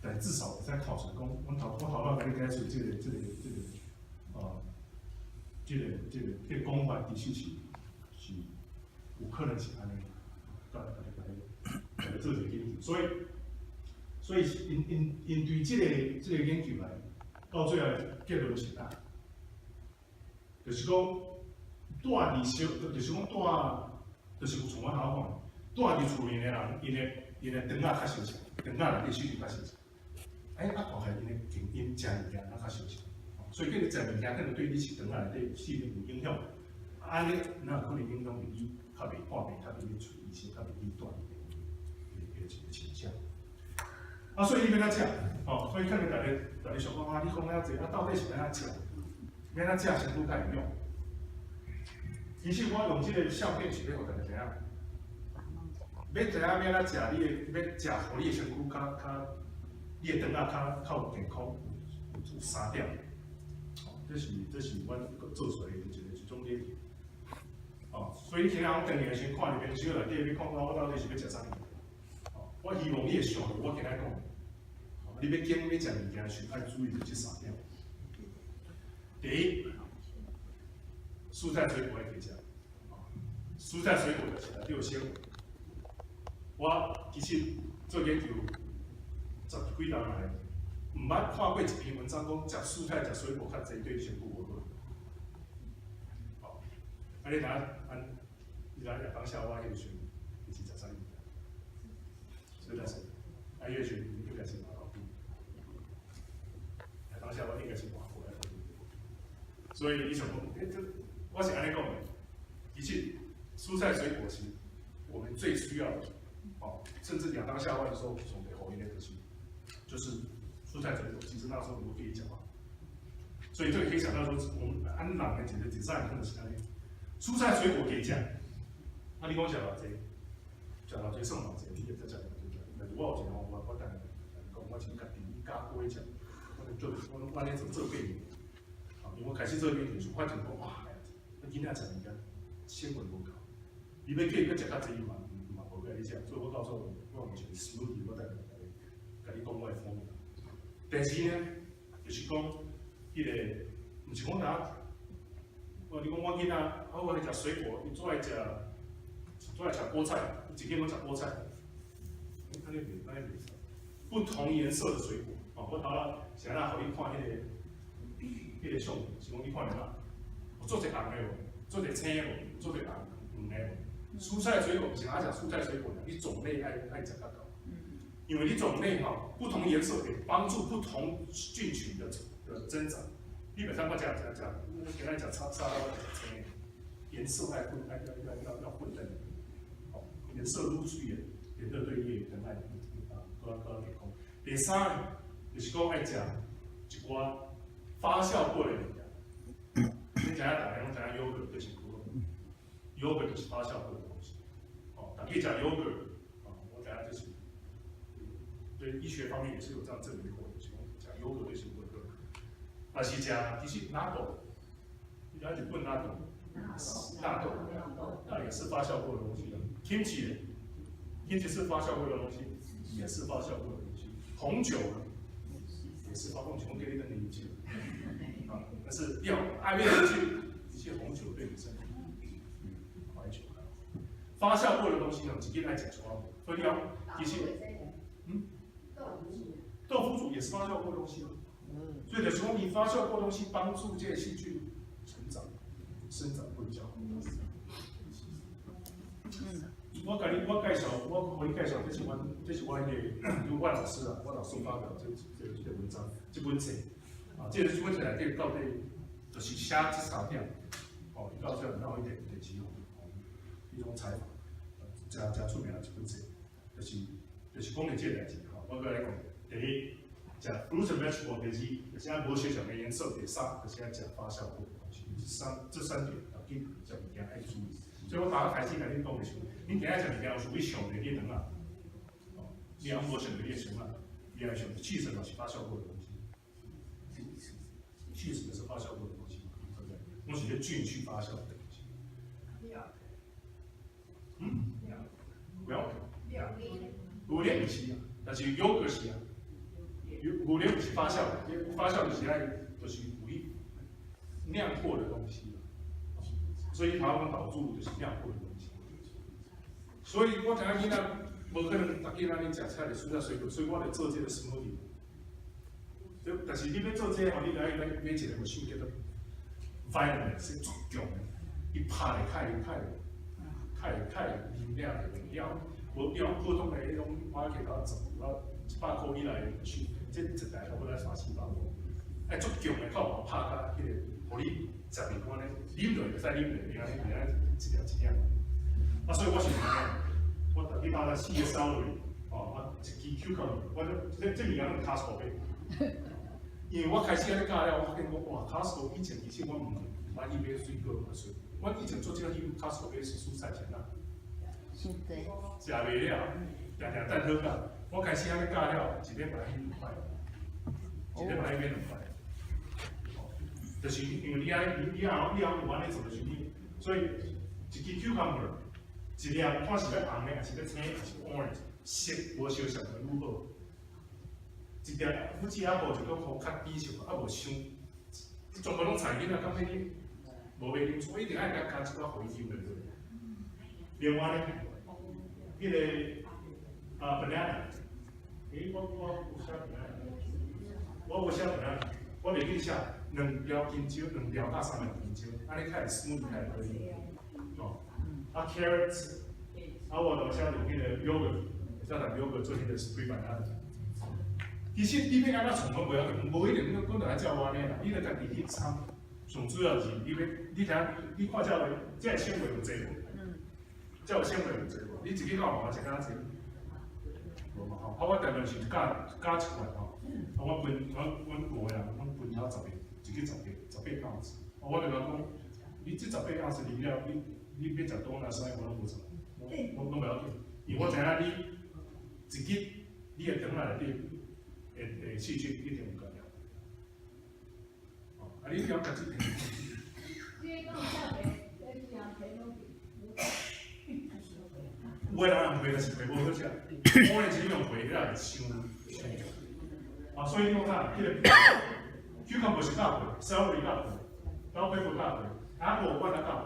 但至少會使看出來講，阮頭仔共你解釋這個講法其實是有可能是按呢，共你做一個研究。所以𪜶對這個研究來，到最後結論是啥？就是講，住佇小，就是講住，就是有像阮頭講，住佇厝裡的人，𪜶的腸仔較相像，腸仔內底細菌較相像。欸，啊，大概𪜶的健𪜶食物件較較相像，所以叫你食物件可能對你是腸仔內底細菌有影響。按呢，哪有可能影響到你較袂破病，較袂去揣醫生，較袂去住院的一個傾向。啊，所以你欲按怎食？哦，所以可能逐家想講啊，你講遐濟，啊，到底是欲按怎食？欲按怎食身軀較會用？其實我用這個相片是欲予大家知影，欲知影欲按怎食，你的欲食，予你的身軀較較，你的腸仔較較有健康，有三點。哦，這是阮做出來的一種研究。哦，所以你今仔講轉去的時陣，看佇電視內底，欲看我到底是欲食啥物。哦，我希望你會想著我今仔講的。你欲揀欲食物件時，愛注意這三點。第一，蔬菜水果愛加食。蔬菜水果就是內底有纖維。我其實做研究十幾年來，毋捌看過一篇文章講食蔬菜、食水果較濟對身軀無好。哦，啊你知影？按你知影當下我彼個時陣，伊是食啥物件？所以但是，啊，彼個時陣應該是偌老久。當下我應該是偌歲。所以你想講，欸，這我是按呢講的。其實蔬菜水果是我們最需要的，哦，甚至亞當夏娃的時候，從北後面那個就是蔬菜水果。其實那時候我可以講嘛，所以這個可以想到說，我們按人的一個 design 可能是按呢，蔬菜水果加食，啊，你講食偌濟，食偌濟算偌濟，你會使食偌濟。但是我有一個方法，我等下講，我是家己加過食，我做我按呢做做變。因為我開始做研究時，發現講哇，那囡仔食物件纖維無夠，伊欲叫伊閣食較濟嘛，嘛無愛你食，所以我到時候我有一個 smoothie，我等下共你講我的方法。第二呢，就是講，彼個毋是講呾，我你講我囡仔，啊我愛食水果，伊最愛食，最愛食菠菜，伊一日攏食菠菜。欸，按呢袂，按呢袂使。不同顏色的水果，哦，我頭仔是按怎予你看彼個相片，是講你看著啥？有做一紅的無，做一青的無，做一紅黃的無。蔬菜水果毋是愛食蔬菜水果，你種類愛食較夠。因為你種類吼，不同顏色會幫助不同菌群的增長。你袂使我食食食，我今仔食沙拉，我食青的，顏色愛混，愛要混在裡面。哦，顏色愈水的，顏色對你的腸仔啊，閣較健康。第三個就是講愛食一寡發酵過的物件。你知影逐家攏知影優格對身軀好，優格就是發酵過的東西。哦，逐家食優格，哦，我知影這是對醫學方面也是有這樣證明過的，就是講食優格對身軀好。也是食，其實納豆，你知影日本納豆，納豆，那也是發酵過的東西。Kimchi，kimchi 是發酵過的東西，也是發酵過的東西。紅酒也是發酵，紅給你等你酒，啊，但是要愛面去，一些紅酒對你身體，白酒，發酵過的東西呢，一定愛食出來，所以你要其實，嗯，豆腐乳也是發酵過的東西啊。所以就是講你發酵過東西，幫助這個細菌成長、生長會比較好。我共你，我介紹，我予你介紹，這是阮彼個，阮老師啊，阮老師發表這個文章，這本冊，啊，這本冊內底到底就是寫這三點，哦，伊到最後然後伊電視哦，彼種採訪，誠誠出名這本冊，就是講的這個代誌，吼，我閣來講，第一，食 fruits and vegetable；第二，就是愛無相仝的顏色；第三，就是愛食發酵過的東西。這三點要緊食物件愛注意。所以我頭開始共恁講的時候，恁今仔食物件有時會想著你的腸仔，哦，你若無想著你的腸仔，你愛想起司嘛是發酵過的東西，起司也是發酵過的東西，對不對？攏是咧菌去發酵的東西。嗯？milk。牛奶毋是啊，但是 yogurt 是啊。牛奶毋是發酵的，發酵就是愛就是有去釀過的東西。所以台灣導入就是釀過的東西。所以我知影囡仔無可能逐日按呢食菜的蔬菜水果，所以我就做這個 smoothie。但是你欲做這個吼，你愛買一個 machine 叫做 Vitamix，是足強的，伊拍會較會較會較會較會啉了會了。無你用普通的彼種馬克頭十一百箍以內的 machine，這一台差不多三四百箍。愛足強的，靠拍甲彼個，予你食袂慣咧，啉落會使啉落，袂按呢袂按呢一粒一粒。啊，所以我是按呢，我逐日拍了四個 celery，哦，啊，一支 cucumber，我這物件攏 Costco 買。因為我開始按呢教了，我發現講哇，Costco 以前其實我毋捌去買水果嘛，所以我以前做這個去 Costco 買蔬菜錢啊，傷濟。食袂了，定定等好價。我開始按呢教了，一禮拜去兩擺，一禮拜去買兩擺。就是因為你愛你愛有按呢做，就是你，所以一支 cucumber 一粒看是欲紅的，還是欲青，還是 orange，色無相像就愈好。一粒富士阿婆就閣予較低小，啊無傷，全部攏菜囡仔，敢欲啉？無欲啉，所以一定愛共加一寡予伊啉落去。另外呢，彼個啊 banana，欸，我有寫 banana，我無寫 banana，我袂記寫兩條香蕉，2條到3條香蕉，按呢較會 smooth 較會可以。哦，啊 carrots，啊我就寫用彼個 yogurt，會使拿 yogurt 做彼個 split banana。其實你欲按怎創攏無要緊，無一定講著愛照我按呢啦，你著家己去參。上主要是你欲，你聽，你看這個，這個纖維有濟無？這有纖維有濟無？你一個到嘛食敢濟？無嘛吼。啊，我大概是加加一塊吼。啊，我分我阮五個人，阮分了十個，一個十個，18盎司。啊，我就共講，你這18盎司啉了，你欲食多哪啥我攏無啥，攏攏袂要緊，因為我知影你一日你的腸仔內底的細菌一定有感染。哦，啊，你了解這個？這個講啥個？這是人皮攏有的人用皮，但是皮無好食。我的是用皮，彼個傷傷。啊，所以你講啥？彼個 cucumber 是咬皮，celery 咬皮，bell pepper 咬皮，apple 我也咬皮。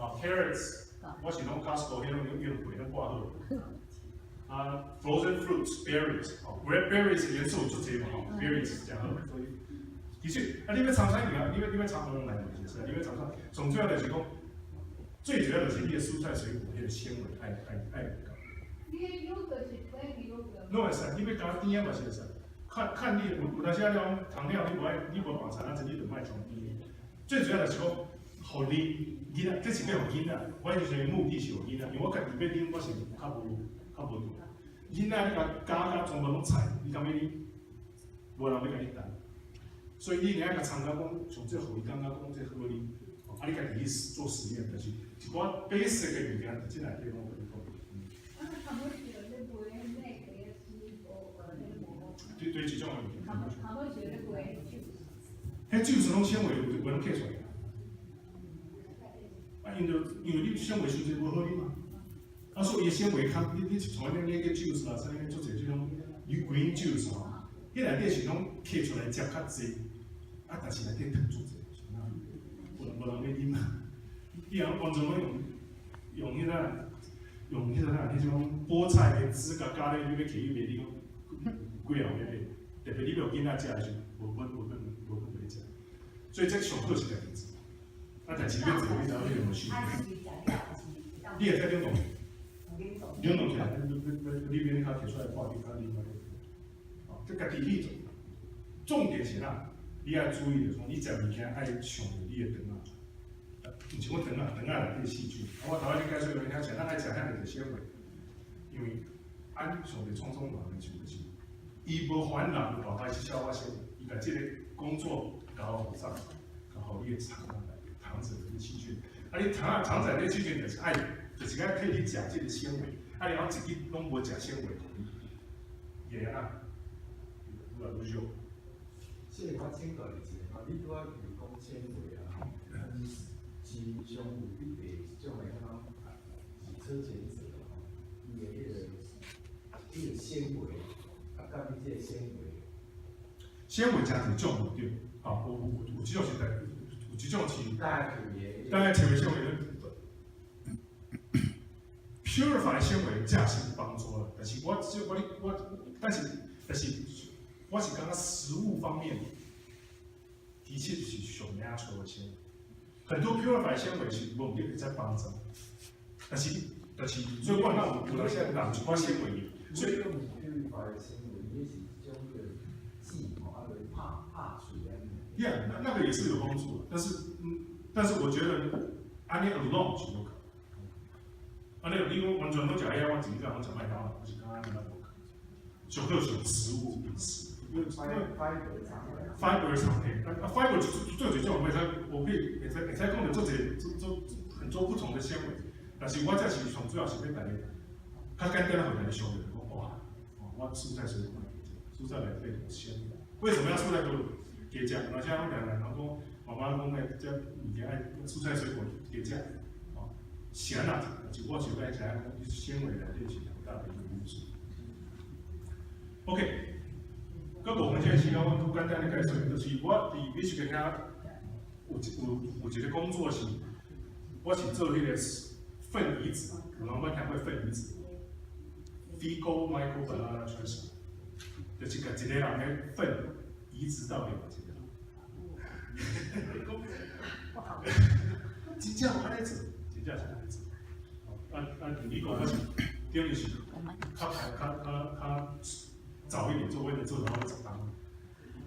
啊，carrots 我是攏 Costco 彼種用皮攏掛好。啊，frozen fruits berries，哦，berries 顏色有足濟嘛吼，berries 誠好，所以其實啊，你欲參啥物件？你欲參黃來就是，你欲參啥？上主要就是講，最主要就是你的蔬菜水果彼個纖維愛有夠。你的優格是 plain 優格？攏會使，你欲加甜仔嘛是會使。看看你有當時啊，你講糖尿，你無愛，你無放殘啊，這你就莫裝甜。最主要就是講，予恁囡仔，這是欲予囡仔。我以前目的是予囡仔，因為我家己欲啉，我是較無對。囡仔你共加加全部攏菜，你敢欲啉？無人欲共你擔。所以你一定愛共參加講，上最予伊感覺講這好啉。啊，你家己去做實驗，就是一寡 basic 的物件，佇這內底攏共你講。啊，他們是咧賣那個水果，對對，這種的物件。他們是咧賣酒。彼酒是攏纖維，有無攏刻出來？啊，因為你纖維傷濟無好啉嘛。啊，所以伊纖維較，你像恁那個 juice 啦，啥物足濟這種 green juice 吼，彼內底是攏刻出來汁較濟，啊，但是內底糖足濟，無人欲啉啊。你若完全攏用用彼個啥，彼種菠菜的汁共加咧，你欲去伊賣，你講幾人欲買？特別你欲予囡仔食的時陣，無份無份袂食，所以這上好是家己做。啊，但是欲做你知影你無時間。你會使冷凍，冷凍起來，你免較提出來看，你較另外。哦，這家己去做。重點是啥？你愛注意，就是講你食物件愛想著你的腸仔，毋是講腸仔，腸仔內底細菌。啊，我頭仔你解說予你聽，咱愛食遐爾濟纖維，因為按上帝創創人的時就是，伊無煩惱有辦法去消化纖維，伊共這個工作交予啥？交予你的腸仔內底，腸子內底細菌。啊，你腸仔內底細菌就是愛，就是愛替你食這個纖維。啊，你講一日攏無食纖維，伊會按怎？愈來愈弱。這個我請教你一下，吼，你拄仔是講纖維啊，吼，是上有比例一種的，敢若是車前子吼，伊的彼個纖維，啊，佮你這個纖維，纖維誠濟種對，吼，有這種是有這種是大概的，大概纖維纖維，purify 纖維這是有幫助啦，但是我我我，但是我是感覺食物方面，的確是上natural 的纖維，很多 purify 纖維是無會使幫助，但是，所以我那有當時人一寡纖維，所以 purify 纖維，伊是一種個劑吼，啊，來拍拍喙按呢。 Yeah，那個也是有幫助，但是我覺得按呢 alone 是無夠。按呢你講完全攏食遐，我一日攏食麥當勞，我是感覺按呢無夠。上好是食物飲食，因為 fiber 長嘿，啊 fiber 就做一種，會使我可以會使講著做濟做做很多不同的纖維，但是我這是上主要是欲大家較簡單，予大家想著講哇，我蔬菜水果加食，蔬菜內底有纖維，為什麼要蔬菜水果加食？而且我常常人講，媽媽講的這物件愛蔬菜水果加食，哦，是按怎？就我就愛知影講，纖維內底是兩大的一個因素。OK，閣5分鐘時間，我閣簡單的介紹，就是我佇美食遐有一個工作是，我是做彼個糞移植，有人捌聽過糞移植？Fecal microbiota transplant，就是共一個人的糞移植到另外一個人。真正有按呢做，真正是按呢做。啊啊，佇美國我是等於是較較較較早一點做，為了做然後早當，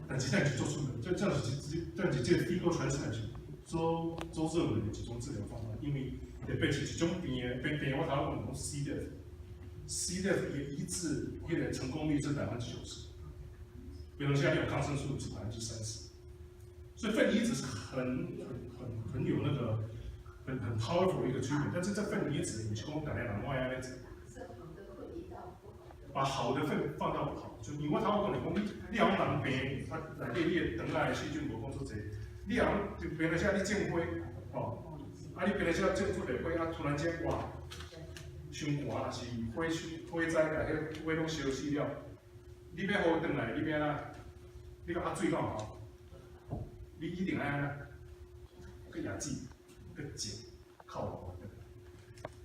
但真正是做出來，這樣是這個 fecal transplant 是做做熱門的一種治療方法，因為特別是一種病的病，我頭講講 C diff，C diff 伊醫治彼個成功率是90%，比如現在有抗生素是30%，所以糞移植是很有那個很 powerful 一個區別，但是這糞移植，毋是講逐个人攏愛按呢做。把好的糞放到不好，就因為我頭講你講你若講人病，啊內底你的腸仔的細菌無講足濟，你若就變成啥你種花，吼，啊你變成啥種出來花，啊突然間哇，傷寒，是火火災共彼花攏燒死了，你欲予轉來，你欲按怎？你講啊水敢有效？你一定愛按怎？閣壓水，閣種，靠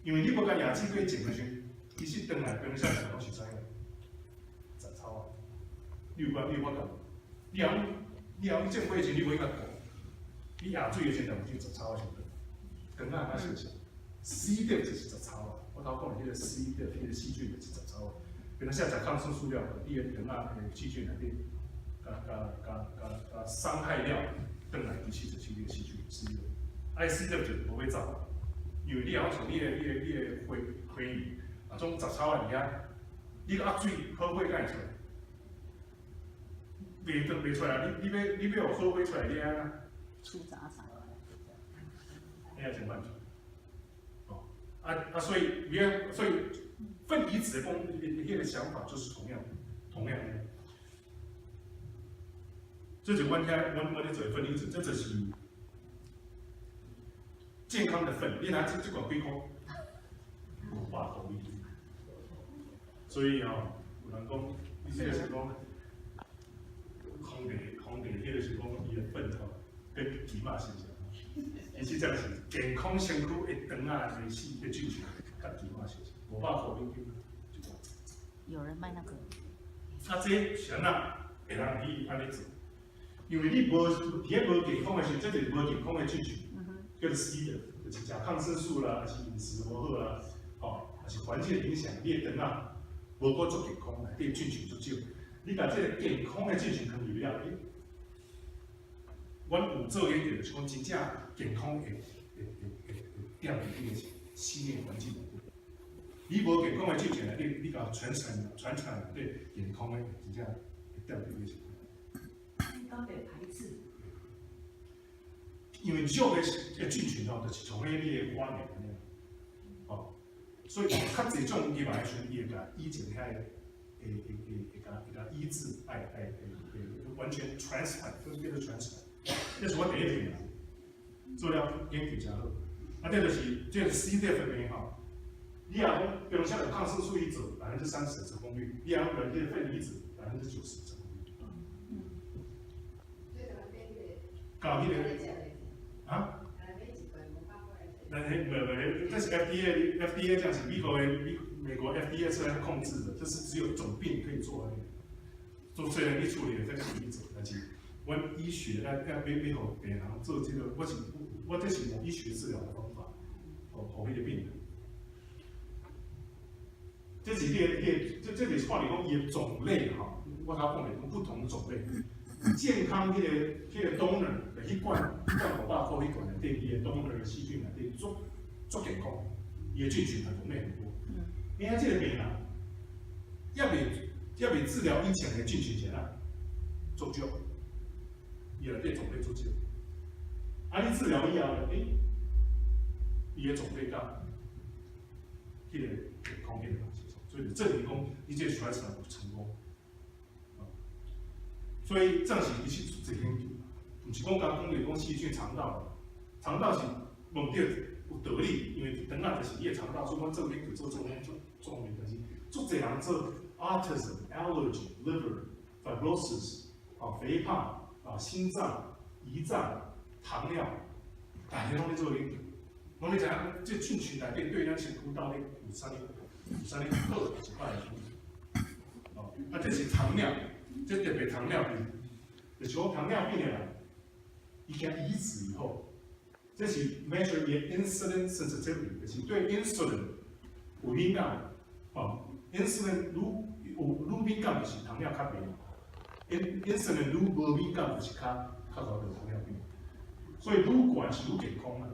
因為你無共壓水閣種的時陣，其實轉來變成啥攏是怎樣？雜草啊！你有法度？你若種花的時陣，你無應該顧，你壓水的時陣就雜草啊，上腸仔較相像，C diff 就是雜草啊！我頭講的彼個 C diff，彼個細菌就是雜草。變成啥食抗生素了，你的腸仔的細菌內底，共共共共共傷害了，轉來其實就是你的細菌 C diff。啊，C diff 就無欲走，因為你若像你的花花園，啊種雜草啊佇遐，你壓水好花敢會出來？袂出來，你欲予好花出來，你按怎？除雜草。遐真辦出。哦，啊啊，所以糞移植的功，彼個想法就是同樣的。這就阮遐，阮咧做糞移植，這就是健康的糞。你若這罐幾箍？500箍美金。所以哦，有人講，意思就是講，皇帝彼個是講伊的糞吼，跟雞肉是像。其實這是健康身軀的腸仔的細的菌群，佮雞肉是像，500箍美金一罐。有人賣那個。啊，這是按怎會通去按呢做？因為你無佇咧無健康的時陣，這就是無健康的菌群，叫做 C 的，就是食抗生素啦，還是飲食無好啦，吼，還是環境的影響，你的腸仔無閣足健康，內底菌群足少。你共這个健康的菌群放入了，欸，阮有做研究，就是講真正健康會踮佇你的室內環境內底。你無健康的菌群內底，你共傳承傳傳內底健康的，真正會踮佇你的身軀。講被排斥。因為弱的菌群吼，就是從彼你的發炎按呢，吼，所以較濟種入來的時陣，伊會共以前遐個會共醫治，愛愛會會完全 transplant，就是叫做 transplant。這是我第一篇啦，做了研究誠好。啊，這就是這個 C diff 的病吼，你若講，比如像有抗生素一做，30%的成功率；你若講用這個廢離子，90%成功率。搞彼個啊？那那沒沒，這是 FDA，FDA 這樣是美國的美國 FDA 是來控制的，這是只有一種病可以做而已。做雖然你處理的這個可以做，但是阮醫學來要欲予病人做這個，我是我這是用醫學治療的方法，予彼個病人。這是你的你的，這這就是看你講伊的種類吼，我頭講的講不同的種類。健康彼個 donor 去灌灌500箍去灌內底，伊的 donor 細菌內底足足健康，伊的菌群也種類很多。你看這個病人，猶未治療以前的菌群是啥？足少，伊內底種類足少。啊，你治療以後咧，欸，伊的種類甲彼個健康彼個人是所以就證明講，你這個 transplant 有成功。所以這是其實做研究，毋是講講講講細菌腸道，腸道是問著有道理，因為腸仔就是你的腸道，所以阮做研究做做做做面，但是足濟人做 autism、allergy、liver、fibrosis 啊、肥胖啊、心臟、胰臟、糖尿，大家攏咧做研究，攏咧知影這菌群內底對咱身軀到底有啥物有啥物好抑是歹的哦，啊，這是糖尿。這特別糖尿病，就是講糖尿病的人，伊經移植以後，這是 measure 伊的 insulin sensitivity，就是對 insulin 有敏感，哦，insulin 愈有愈敏感就是糖尿較懸，insulin 愈無敏感就是較較早得糖尿病，所以愈懸是愈健康啦，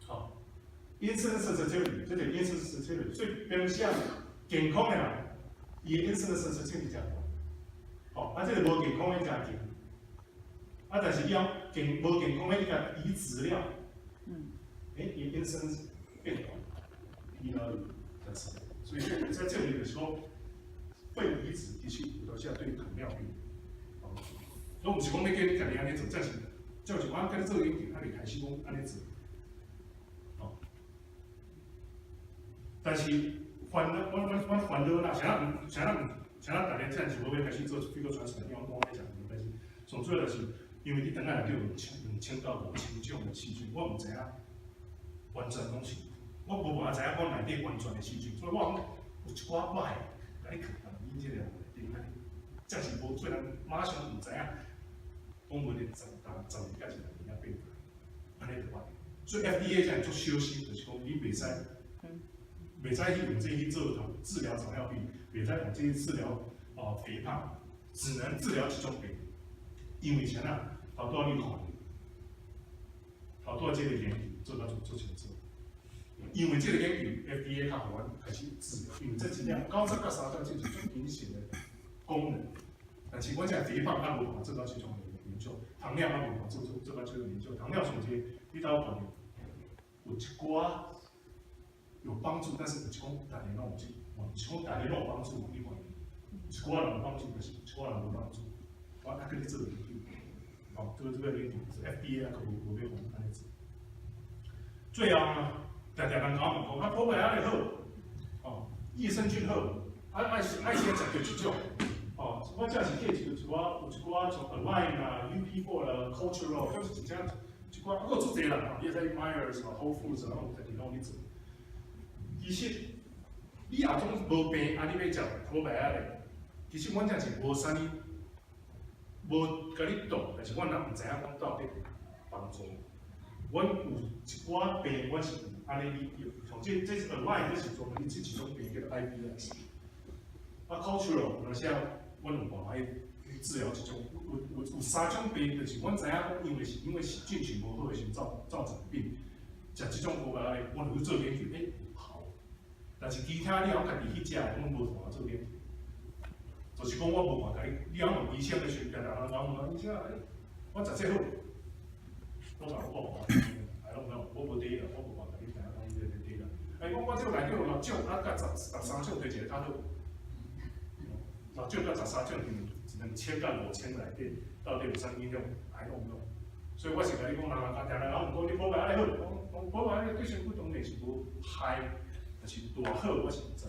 好，insulin sensitivity，這個 insulin sensitivity，所以平時啊健康的人，伊的 insulin sensitivity 誠懸。哦，啊，這個無健康的誠低，啊，但是你講健無健康的，你共移植了，欸，伊 insulin 變懸，伊了就所以在這裡就是講，肺移植其實有當時對糖尿病，哦，我毋是講欲叫你家己按呢做，這是，就是我佮你做研究，還未開始講按呢做，哦，但是煩惱，我煩惱啦，啥毋啥毋。像咱逐家這樣是無欲開始做 fecal transplant，因為我咧講，但是上主要就是因為你腸仔內底有2000到5000種的細菌，我毋知影完全攏是，我無辦法知影講內底完全的細菌，所以我講有一寡我會共你囥佇恁這個內底，這是無雖然馬上毋知影，講無咧十十十年甲一年仔變，按呢就歹。所以 FDA 才會足小心，就是講你袂使，袂使去用這去做治療糖尿病，袂使用這去治療哦肥胖，只能治療這種病。因為啥啊？頭拄仔你看，頭拄仔這個研究做到足足清楚。因為這個研究 FDA 較予阮開始治療，因為這真正93%這是足明顯的功能。但是阮這肥胖還無辦法做到這種研究，糖尿還無辦法做到這個研究。糖尿上這你頭看著有一寡有幫助，但是毋是講逐个攏有這，毋是講逐個攏有幫助。你看，一寡人有幫助，但是一寡人無幫助。我還閣咧做研究，哦，這個研究是 FDA 還閣無欲予阮按呢做。最後呢，定定人共我問講，啊，普白安呢好，哦，益生菌好，啊愛愛先食著一種，哦，我這是計一寡有一寡像 Align 啊、UP4 啦、Cultural，就是一隻一寡，啊，閣有足濟啦，吼，你會使 Myers 啊、Whole Foods 啊，攏有家己攏去做。其實你若總無病，啊，你欲食普白仔咧，其實阮這是無啥物無共你擋，但是我若毋知影講到底幫助。阮有一寡病，阮是有按呢理解，像這是額外，這是專門這一種病叫做 IBS。啊，cultural 有時啊，阮有辦法去治療這種，有三種病，就是阮知影講，因為是菌群無好的時陣造成病，食這種藥來，阮有去做研究，欸，有效。但是其他你若家己去食，阮無辦法做研究。就是講我無辦法共你，你若問醫生的時陣，人人問醫生，欸，我食這好。我講我無，I don't know，我無 data，我無辦法共你知影講這個 data。哎，講我這個內底有六種，啊，佮13種佗一个較好。六種佮13種，2000佮5000內底，到底有啥影響？I don't know。所以我是共你講，人人定定人講你補钙按呢好，講講補鈣按呢對身軀當然是無害，但是偌好我是毋知。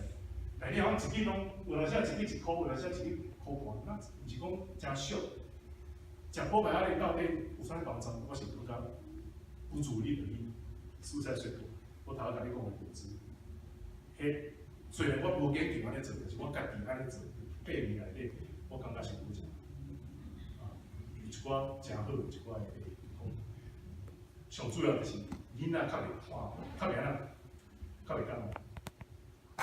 但你講一支攏有當時一支1箍，有當時一支1箍半，那毋是講誠俗。食補鈣按呢到底有啥物幫助？我是感覺不足力而已，蔬菜水果，我頭仔共你講的果汁，彼雖然我無研究按呢做，但是我家己按呢做，8年內底，我感覺是有誠啊，有一寡誠好，有一寡會講，上主要就是囡仔較袂看，較袂按怎，較袂感冒。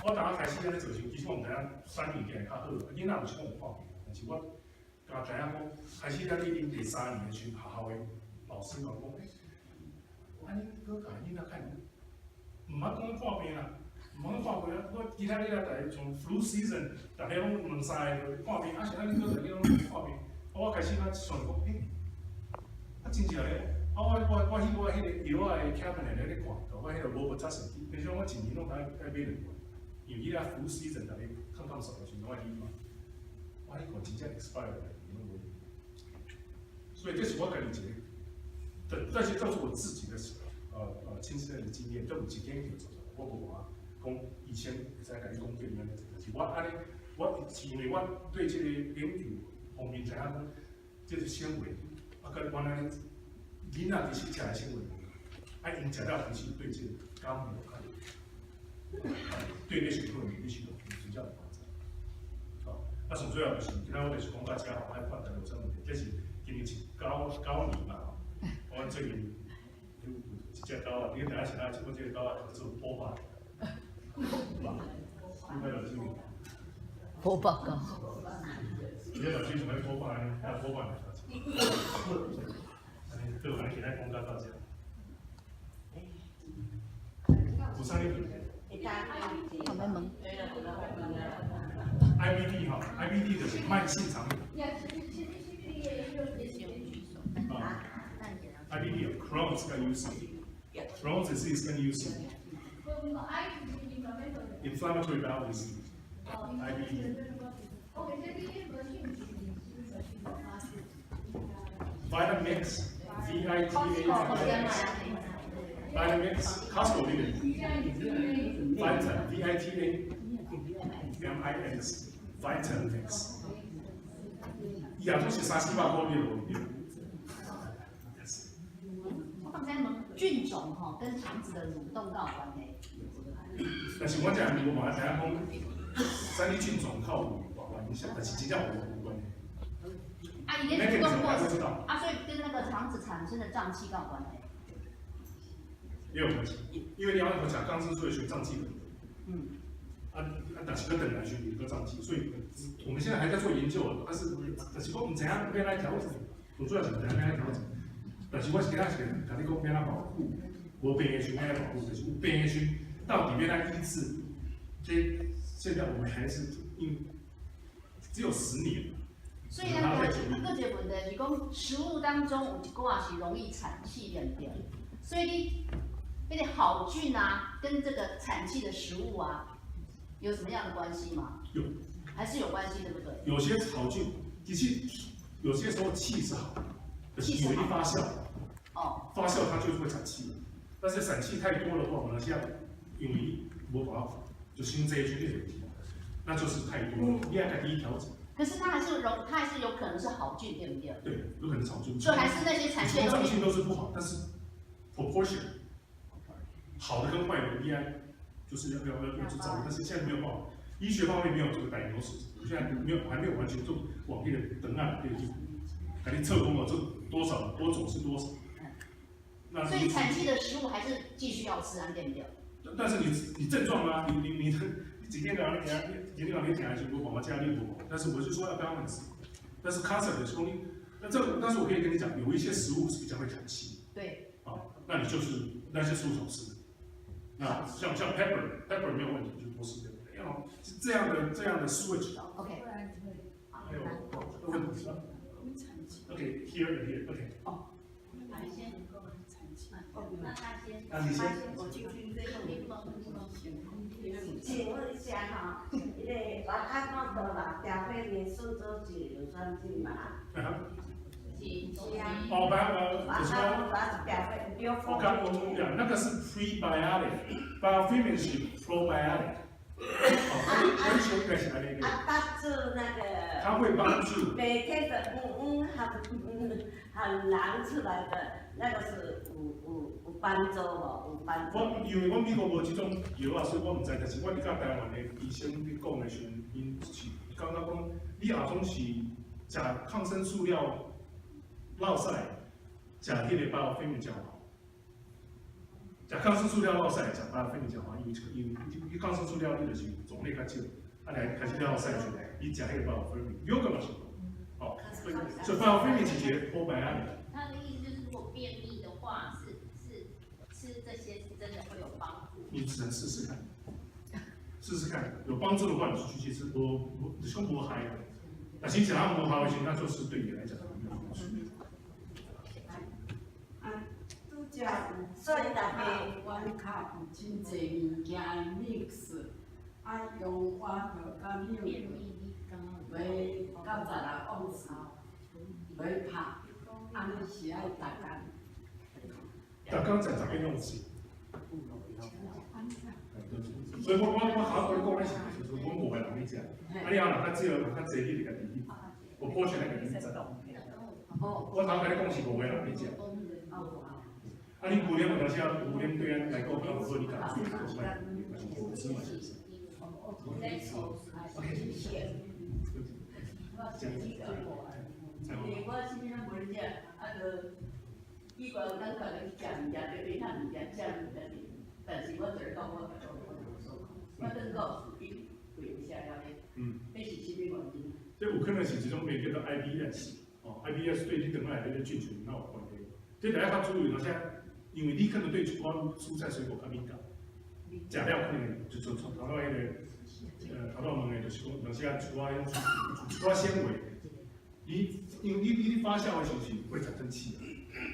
我當仔開始按呢做時，其實我毋知影啥物物件會較好，囡仔有是講有看病，但是我共知影講，開始咱已經第三年的時陣，學校的老師嘛講，欸，按呢閣共囡仔看，毋捌講看病啦，毋捌看病啊！我其他囡仔逐个像 flu season，逐个攏兩三個看病，啊是按呢閣逐个攏看病，啊我開始較想講，欸，啊真正咧，啊我去我彼個藥仔的 cabinet 咧咧看，我彼個 Robitussin，平常我一年攏愛買兩罐，因為彼個 flu season 逐个抗抗嗽的時陣攏愛買嘛，我彼罐真正 expire 了，攏無用。所以這是我家己一個，但是這是我自己的親身的經驗，都毋是研究做出來，我無辦法講醫生會使共你講叫你按呢做，但是我按呢，我是因為我對這個研究方面知影講，這個纖維，啊，佮原來囡仔其實食的纖維無仝，啊，𪜶食了其實對這個感冒較對你身體免疫系統真正有幫助。好，啊，上主要就是今仔我就是講到遮吼，愛看大家有啥問題，這是今年是狗年嘛吼，我最近有一隻狗仔，你知影是哪？我這個狗仔叫做波霸，你看到這個？波霸狗。你老師想欲波霸呢？啊，波霸來。按呢，好，咱今仔講到遮。有啥物問題？好沒問。 IBD 哈，IBD 就是慢性腸炎。啊，IBD 有 Crohn's 跟 UC，Crohn's disease 跟 UC。Inflammatory bowel disease IBD。Vitamix V I T A M X Vitamix Costco 那個 Vita V I T A M I X Vitamix，伊也都是三四百塊你就對。我剛才問菌種吼跟腸子的蠕動有關係。但是我這無嘛知影講，啥物菌種較有影響，但是真正有關係。啊，伊咧蠕動過程啊，所以跟那個腸子產生的脹氣有關係。也有關係，因為你要食抗生素的時候脹氣。啊啊，但是閣轉來時閣脹氣，所以我們現在還在做研究啊。但是講毋知影欲按怎調整，最主要是毋知影欲按怎調整。但是我是今仔是共你講欲按怎保護，無病的時欲按怎保護，就是有病的時到底欲按怎醫治？這現在我們還是因只有10年。所以呢，閣一個問題是講，食物當中有一寡是容易產氣對毋對？所以你那個好菌啊，跟這個產氣的食物啊，有什麼樣的關係嗎？有，還是有關係，對不對？有些好菌，其實有些時候氣是好的，可是因為一發酵，哦，發酵它就是會產氣，但是產氣太多的話，可能現在因為無辦法，就傷濟就會那就是太多了，你愛家己調整。可是它還是容，它還是有可能是好菌，對不對？對，有可能是好菌。就還是那些產氣的東西都是不好，但是 proportion 好的跟壞的，應該就是要去照顧，但是現在沒有辦法，醫學方面沒有這個 diagnosis，現在沒有還沒有完全做廣義的檔案對。共你測講哦，這多少多種是多少。那所以產氣的食物還是繼續要吃啊，對不對？但是你症狀啊，你幾天兩天幾天兩天聽還是無辦法加你無，但是我是說要 balance，但是 concept 是講你，那這但是我可以跟你講，有一些食物是比較會產氣。對。啊，那你就是那些食物少吃。那像 pepper 沒有問題，就多吃點。要是這樣的 switch。 OK。還有問題嗎？OK，here and here，OK。哦。你先。那他先。那你先。我進去這個地方。請問一下哈，那個我剛講到啦，調配的順州是乳酸菌嘛？是啊。哦，白就是說，我剛我講那個是 prebiotic，bioferment 是 probiotic。哦，完全應該是按呢。啊，幫助那個。它會幫助。每天的含含囊出來的，那個是有幫助無？有幫助。我因為我美國無這種藥啊，所以我毋知。但是我佇佮台灣的醫生佇講的時陣，𪜶是感覺講，你若總是食抗生素了落屎，食彼個 bioferment 較好。食抗生素了落屎，食 bioferment 較好，因為你抗生素了，你就是種類較少，啊來開始了屎出來，你食彼個 bioferment，有個嘛是，哦，所以 bioferment 是一個 probiotic。他的意思就是，如果便秘的話，是吃這些是真的會有幫助。你只能試試看，試試看，有幫助的話，你就繼續吃。我就是講無害，但是食啊無效的時候，那就是對你來講沒有幫助。啊，拄則有，所以大家阮較有真濟物件 mix，啊用 water 佮 milk，落96盎司落拍，按呢是愛逐工。逐工食10個盎司。所以我頭先講的是，就是阮五個人咧食，啊你後人較少，人較濟，你就家己去，有 portion 來家己去食。我頭共你講是五個人咧食。啊，你牛奶有當時啊，牛奶對咱來講較無好，你加水就莫，嘛是無吃嘛是。OK。因為我啥物攏無咧食，啊，就以前有當家己食物件，就其他物件食物件，但是我就講我我無所我轉到伊跪下了咧，彼是啥物原因？這有可能是一種病叫做 IBS，哦，IBS 對你腸內底個菌群有關係。這大家較注意，而且因為你可能對一寡蔬菜水果較敏感，食了可能就從頭到彼個，頭到問的，就是講有時啊一寡彼種一寡纖維，你因為你發酵的時候是會產生氣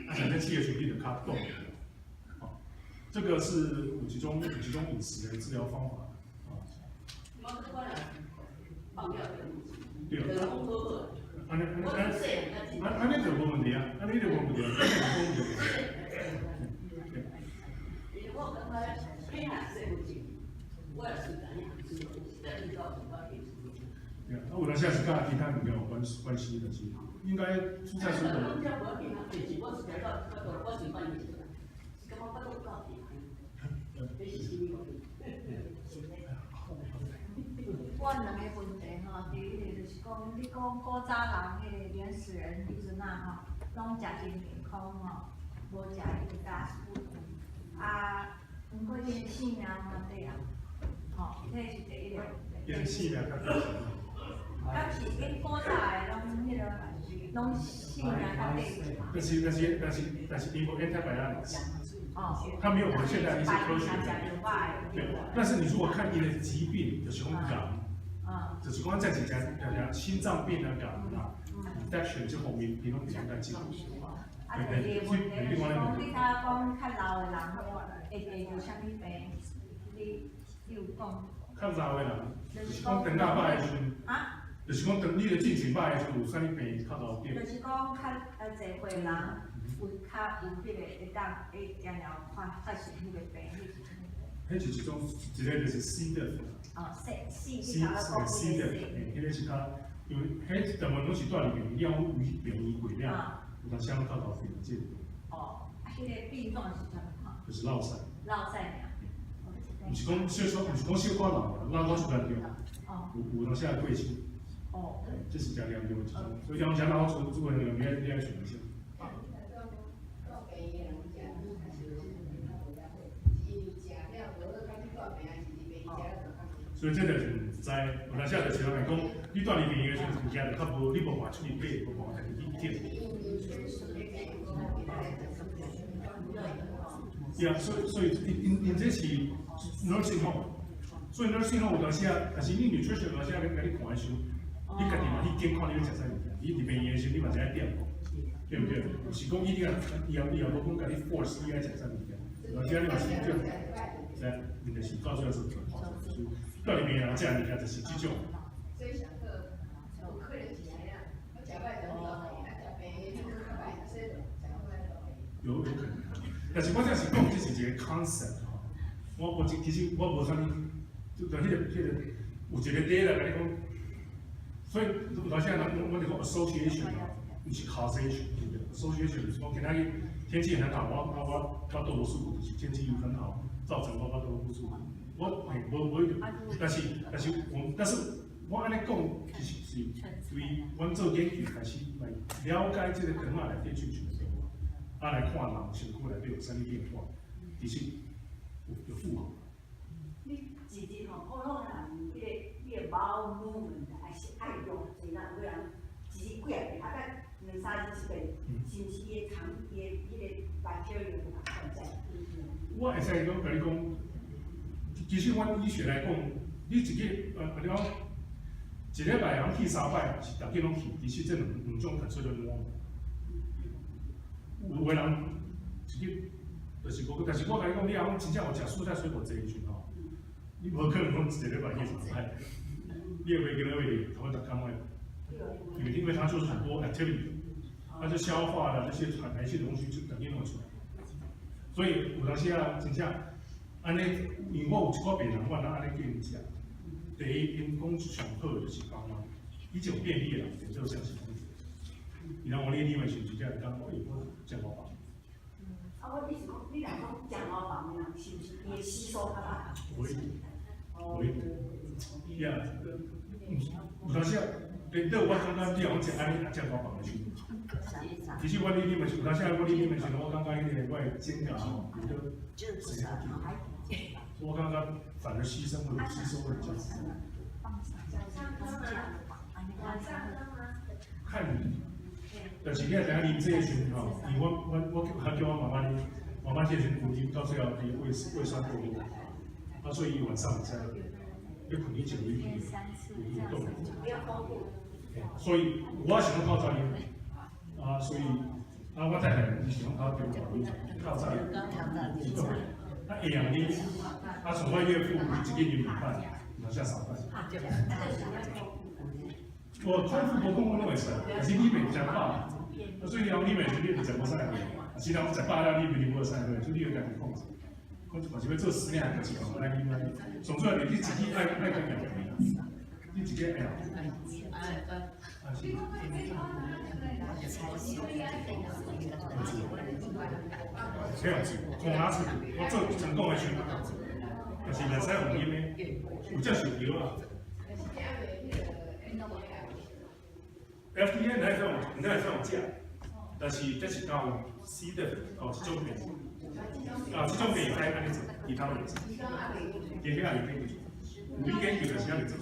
啊，產生氣的時候你就較凍。哦，這個是有幾種飲食的治療方法啊。對啊。按呢按呢按按呢就無問題啊，按呢就無問題，按呢無問題。因為我感覺彼若說有錢，我也是知影，是在遇到一寡技術。對啊，啊有當時是佮其他物件有關係，但是應該蔬菜水果。我這無要緊啊，但是我是食到我是反應是，是感覺我都有夠甜，這是啥物原因？我兩個問題吼，第一個就是講，你講古早人彼個原始人彼陣啊吼，攏食真健康吼，無食彼個 fast food，啊，毋過𪜶的性命嘛短啊，吼，這是第一個問題。𪜶的性命較短。敢是𪜶古早的攏彼個攏性命較短。但是，𪜶無 antibiotics。哦。他沒有我們現在一些科學。對，但是你如果看你的疾病，就是講癌，就是講這幾家講心臟病啊、癌啊、infection 這方面，伊攏比較進步。啊，第二個問題就是講，你頭講較老的人會著啥物病？你有講？較老的人，就是講腸仔歹的時陣。啊？就是講，當你的菌群歹的時陣，有啥物病較老點？就是講較濟歲人有較有彼個會當會定定發生彼個病，彼是啥物病？彼是一種，一個就是 C 的。哦，C C， C C 的，嘿，彼個是較，因為彼大部分攏是住佇病院，了病院過了，有當時攏較老病這個。哦，啊，彼個病狀是啥物款？就是落屎。落屎爾。毋是講小可，毋是講小可老，老到就嚴重。哦。有當時會過身。哦。這是誠嚴重的一種，所以講啥老主主任你愛你愛想一下。到病院人食物還是較無遐好，是因為食了無好，較去住病還是佇病院食了就較好。所以這就是毋知，有當時就是人會講，你住佇病院的時陣，物件就較無，你無法出去買，無辦法家己去揀。對啊，所以𪜶𪜶這是 nursing home，所以 nursing home 有當時啊，但是你 nutrition 有當時啊，咧共你看的時陣，你家己嘛去健康，你欲食啥物件？你佇病院的時陣，你嘛知影點，對毋對？毋是講一定伊也伊也無講共你 force 你愛食啥物件，有當時啊你嘛是叫，知影？𪜶就是到最後是就是住佇病院人食的物件就是這種。所以上好，有可能是安尼，我食歹就去住病院，啊食病院就較歹，所以就食好歹住病院。有可能，但是我這是講，這是一個 concept 吼。我其實我無啥物，就彼個有一個 data 共你講，所以有當時啊，我就講 association 毋是 causation，對不對？association 就是講今仔日天氣很好，我肚無舒服，就是天氣很好，造成我肚不舒服。我嘿無無一定，但是我按呢講，其實是對阮做研究開始來了解這個腸仔內底菌群的變化，啊來看人身軀內底有啥物變化，其實有符合。你一日吼，普通人彼個彼個 bowel movement 還是愛偌濟啦？有個人一日幾啊遍，啊，甲兩三日一遍，是毋是伊的腸伊的彼個 bacteria 有關在？我會使講，共你講，其實阮醫學來講，你一個你講一禮拜通去三擺，是逐日攏去，其實這兩種 consider normal。有的人一日就是無，但是我共你講，你若講真正有食蔬菜水果濟的時陣吼，你無可能講一個禮拜去三擺，你會袂記得會頭逐工的，因為它就是很多 activity，它就消化了這些排泄的東西就等於弄出來。所以有當時啊，真正按呢，因為我有一寡病人，我若按呢叫𪜶食。第一，𪜶講上好就是講啊，以前有便秘的人，變做相信。然後我你嘛是直接講，哎，我食無飽。啊，我意思講，你若講食無飽的人，是毋是伊會吸收較歹？無一定，無一定。呀，有當時啊，變做我感覺你若講食按呢，食無飽的時陣，其實我你你嘛是有當時啊，我你你嘛是，我感覺彼個我的指甲吼，有得生較緊，我感覺反而吸收會比較好。晚上喝嗎？看你，但是你也知影啉這個時陣吼，因為我較叫我媽媽啉，媽媽這個時陣有啉到最後伊胃酸過多，啊，所以伊晚上會使欲睏以前有有動。所以我想講較早啉，啊，所以啊，我太太伊想講較中午啉，較早啉，啊，下暝啉，啊，像我岳父伊一日啉兩擺，兩下三擺。我空腹無空腹攏會使，但是你袂食飽，啊，所以你袂你袂食無啥貨，啊，是人食飽了，你袂啉無啥貨，所以你要家己控制。控制嘛是欲做實驗，就是講愛啉愛，上主要是你自己愛愛較嚴，你自己愛。啊是。這樣子，看哪出，我做成功的時陣，但是袂使用啉的，有這是藥啊。FDA 唔使用，毋使用食，但是這是教 C 的哦，這種病，啊，這種病會使按呢做，其他袂做，其他也未研究，有研究就是猶未做。